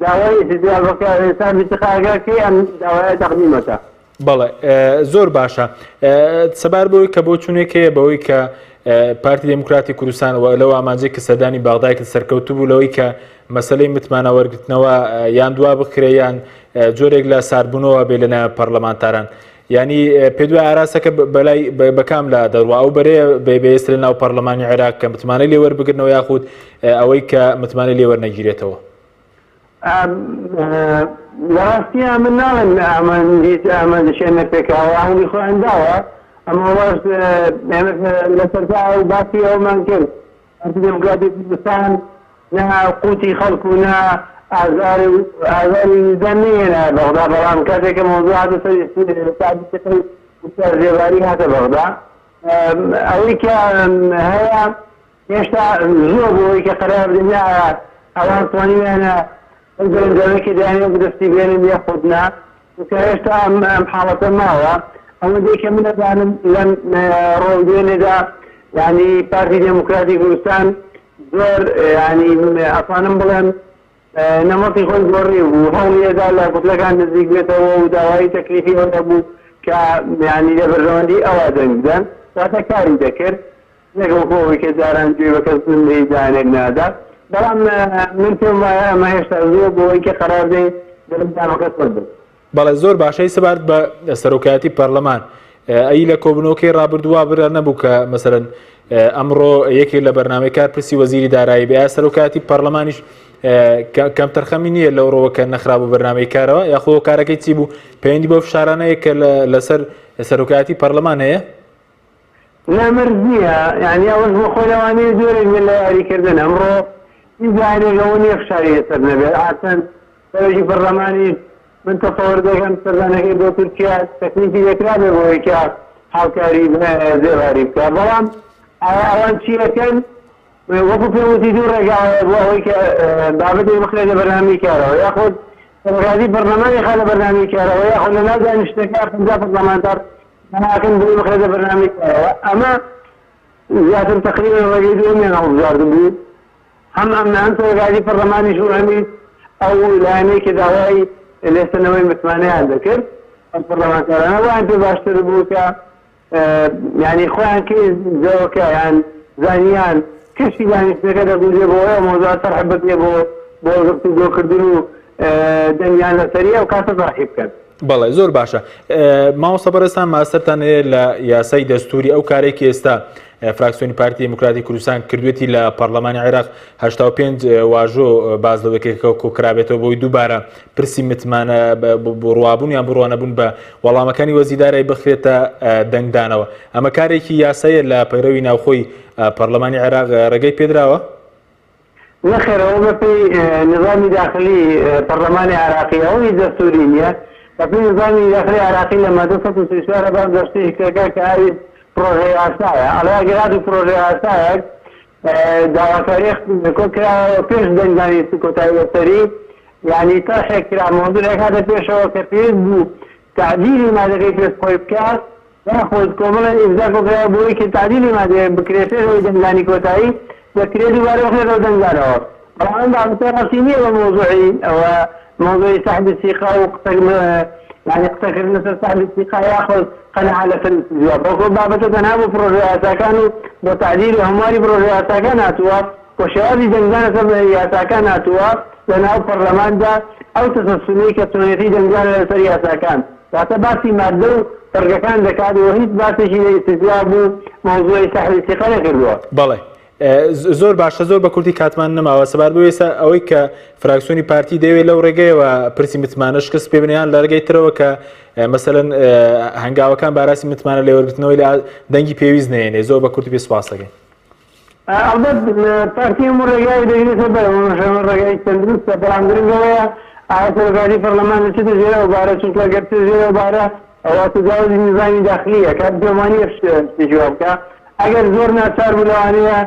Speaker 5: داوای ئیستجواب بکا حسابی تخاکە کەی ئەم داوایە تەقدیمەکە.
Speaker 1: بەڵێ زۆر باشە سەبار بەوەی کە بۆ چونێک هەیە بەوەی کە پارتی دێموکراتی کوردستان و لەو ئامانجەی کە سەردانی بەغدای کرد سەرکەوتوو بوو لەوەی کە مەسلەی متمانە وەرگرتنەوە یان دوا بکرێ یان جۆرێک لە ساربوونەوە بێ لە ناو پەرلەمانتاران ینی پێدوای ئاراسەکە بەلای بەکام لا دەڕوا ئەو بەرەیە بێ بێستر لە ناو پەرلەمانی عێراق کە متمانەی لێ وەربگرنەوە یاخود ئەوەی کە متمانەی لێ وەرنەگیرێتەوە.
Speaker 5: لە ڕاستیا من ناڵێم ئامانج هیچ ئامانجێکیان نەپێکاوە هەوڵی خۆیان داوە ئەمە وەش ئێمە لە سەرتا ئەو باسی ئەومان کرد. پارتی دێموکراتی کوردستان نە قوتی خەڵک و نە ئازار و ئازاری ویژدان نەیهێنایە بەغدا، بەڵام کاتێک کە مەوزوع هاتە سەر سەعدی سیقەی وشیار زێباری هاتە بەغدا. ئەوەی کە هەیە هێشتا زووە بۆ ئەوەی کە قەرار بدەین ئایا ئەوان توانیویانە ئەو دەرەنجامەی کە دەیانەوێت بەدەستی بێنن یاخود نا، چونکە هێشتا ئەم ئەم حاڵەتە ماوە. ئەوەندەی کە من ئەزانم لەم ڕۆ و دوێنێدا یانی پارتی دێموکراتی کوردستان زۆر یانی ئەتوانم بڵێم نەمەتی خۆی گۆڕی و هەوڵی ئەدا لە کوتلەکان نزیک بێتەوە و داوای تەکلیفی ئەو هەبوو کە یانی لە بەرژەوەندی ئەوە دەنگ بدەن، واتە کاری دەکرد نەک وەکو ئەوەی کە جاران گوێی بە کەس هیچ لایەنێک نادا. بەڵام من پێم وایە ئەمە هێشتا زووە بۆ ئەوەی کە قەرار بدەین دەرەنجامەکە چۆن بێت.
Speaker 1: بەڵێ زۆر باشە ئەی سەبارەت بە سەرۆکایەتی پەرلەمان ئەی لە کۆبنەوەکەی ڕابردوو وا بڕیار نەبوو کە مەسەرەن ئەمڕۆ یەکێک لە بەرنامەی کار پرسی وەزیری دارایی بێ ئایا سەرۆکایەتی پەرلەمانیش کەمتەرخەمی نییە لەو ڕۆوە کە نەخرابوو بەرنامەی کارەوە یاخۆ کارەکەی چی بوو پەیوەندی بەو فشارانەیە کە لەسەر سەرۆکایەتی پەرلەمان هەیە؟
Speaker 5: نا مەرج نییە یانی ئەوەش بۆ خۆی لەوانەیە جۆرێک بێت لە یاریکردن ئەمڕۆ هیچ لایەنێک ئەوە نییە فشاری لەسەر نەبێت ئاسان سەرۆکی پەرلەمانیش من تەسەوەر دەکەم سەردانەکەی بۆ تورکیا تەکنیکی لێکرابێ بۆ ئەوەی کە هاوکاری زێباری بکە بەڵام ئایا ئەوان چی ئەکەن وەکو پێم وتی دوو ڕێگا هەیە بۆ ئەوەی کە بابەتێک بخرێتە بەرنامەی کارەوە یاخود سەرۆکایەتی پەرلەمانی خا لە بەرنامەی کارەوە یاخود لەناو دانیشتنەکە 50 پەرلەمانتار ناکەن بۆی بخرێتە بەرنامەی کارەوە ئەمە زیاتر تقریبا ڕێگەی دووەمیان هەڵبژاردبوو هەم ئەم هەم سەرۆکایەتی پەرلەمانیش و هەمیش ئەو لایەنەی کە داوای لێسەندنەوەی متمانەیان دەکرد ئەم پەرلەمانتارانە وایان پێ باشتر بوو کە یانی خۆیان کەی زەوەکە یان زانیان کەشی دانیشتنەکە دەگونجێ بۆ ئەو مەوزوعە تەرح بکرێ بۆ بۆ گفتوگۆکردن و دەنگیان لەسەری ئەو کاتە تەرحی بکەن.
Speaker 1: بەڵێ زۆر باشە مامۆستا بەڕێزتان ماستەرتان هەیە لە یاسای دەستوری ئەو کارێک ئێستا فراکسیۆنی پارتی دیموکراتی کوردستان کردوێتی لە پەرلەمانی عێراق 85 واژۆ باز لەوە کە کۆکرابێتەوە بۆی دووبارە پرسی متمانە بڕوابوون یان بڕوانەبوون بە وەڵامەکانی وەزیدارای بخرێتە دەنگدانەوە ئەمە کارێکی یاساییە لە پەیڕەوی ناوخۆی پەرلەمانی عێراق ڕێگەی پێدراوە؟
Speaker 5: نەخێر ئەوە بەپێی نیزامی داخلی پەرلەمانی عێراقی ئەوە هیچ دەستوری نییە بەپێی نیزامی داخلی عێراقی لە مادە 134 باس لە شتێک دەکات کە ئەویش پرۆژە یاسایە ئەڵێ ئەگەر هاتوو پرۆژە یاسایەک داواکاری کۆکراوە پێش دەنگدانی کۆتایی لەسەری یعنی تەرحێک کرا مەوزوعێک هاتە پێشەوە کە پێویست بوو تعدیلی مادەکەی پێش خۆی بکات یاخود کۆمەڵێک ئیمزا کۆکرایەوە بۆ ئەوەی کە تەعدیلی مادەیەک بکرێت پێش ئەوەی دەنگدانی کۆتایی دەکرێت دووبارە بخرێتەوە دەنگدانەوە بەڵام ئەم بابەتە ڕەبتی نییە بە مەوزوعی ئەوە مەوزوعی سەحبی سیقە و قسە یانی قسەکردن لەسەر سەحبی سیقە یاخود قەناعە لەسەر ئیستجواب بەڵکو ئەو بابەتە تەنها بۆ پرۆژە یاساکان و بۆ تەعدیل و هەمواری پرۆژە یاساکان هاتووە و شێوازی دەنگدان لەسەر یاساکان هاتووە لەناو پەرلەماندا ئەو تەسەلسولەی کە چۆنێتی دەنگدانە لەسەر یاساکان واتە باسی ماددە و بڕگەکان دەکات و هیچ باسێکی لە ئیستجواب و مەوزوعی سەحبی سیقە نەکردووە.
Speaker 1: بەڵێ زۆر باشە زۆر بە کورتی کاتمان نەماوە سەبارەت بەوەی ئێستا ئەوەی کە فراکسیۆنی پارتی دەیەوێت لەو ڕێگەیەوە پرسی متمانە شکست پێ بنێن لە ڕێگەی ترەوە کە مەسەلەن هەنگاوەکان باراسی متمانە لێوەرگرتنەوەی لە دەنگی پێویست نەیەنێ زۆر بە کورتی پێ سپاس دەکەین.
Speaker 5: ئەڵبەت پارتی هەموو ڕێگایەک دەگرێتە بەر، ئەمەش هەموو ڕێگای تەندروستە، بەڵام گرنگ ئەوەیە ئایا سەرۆکایەتی پەرلەمان دەچێتە ژێر ئەو بارە، چونکە ئەگەر بچێتە ژێر ئەو بارە ئەوا تەجاوزی نیزامی داخلییە، کاک پێم وانییە شتێکی وا بکا، ئەگەر زۆر ناچار بوو لەوانەیە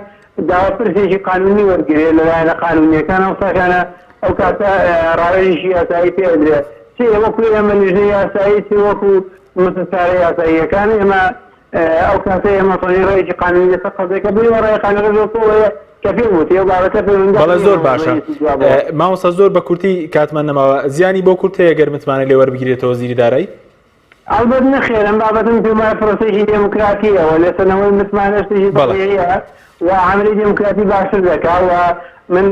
Speaker 5: داوا پرسێکی قانونی وەرگرێ لە لایەنە قانونییەکان، ئەو قسەکانە ئەو کاتە ڕاوێژێکی یاسایی پێ ئەدرێ، چ وەکو ئێمە لیژنەی یاسایی چ وەکو موسەسارە یاساییەکان ئێمە ئەو کاتەی ئێمە توانی ڕێیەکی قانونی لەسەر قەزیەکە بین و ڕێی قانونەکەش وەکو ئەوەیە کە پێم وتی ئەو بابەتە پەیوەندیدار
Speaker 1: بەڵێ
Speaker 5: نییە
Speaker 1: زۆر
Speaker 5: بە
Speaker 1: باشە
Speaker 5: مەوزوعی ئیستیجوابەوە.
Speaker 1: مامۆستا زۆر بە کورتی کاتمان نەماوە زیانی بۆ کورد هەیە گەر متمانە لێ وەربگیرێتەوە وەزیری دارایی؟
Speaker 5: ئەڵبەت نەخێر ئەم بابەتە من پێم وایە پرۆسەیەکی دێموکراتییە و لێسەندنەوەی متمانە شتێکی
Speaker 1: بەڵێ.
Speaker 5: تەبیعییە و عەمەلی دێموکراتی باشتر دەکا و من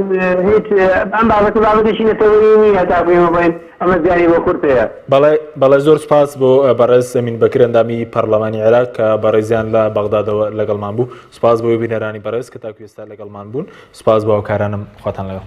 Speaker 5: هیچ ئەم بابەتە بابەتێکی نەتەوەیی نییە تاکو ئێمە بڵێین ئەمە زیانی بۆ کورد هەیە.
Speaker 1: بەڵێ بەڵێ زۆر سوپاس بۆ بەڕێز ئەمین بەکر ئەندامی پەڕلەمانی عێراق کە بەڕێزیان لە بەغدادەوە لەگەڵمان بوو سوپاس بۆ بینەرانی بەڕێز کە تاکو ئێستا لەگەڵمان بوون سوپاس بۆ هاوکارانم خواتان لەگەڵ.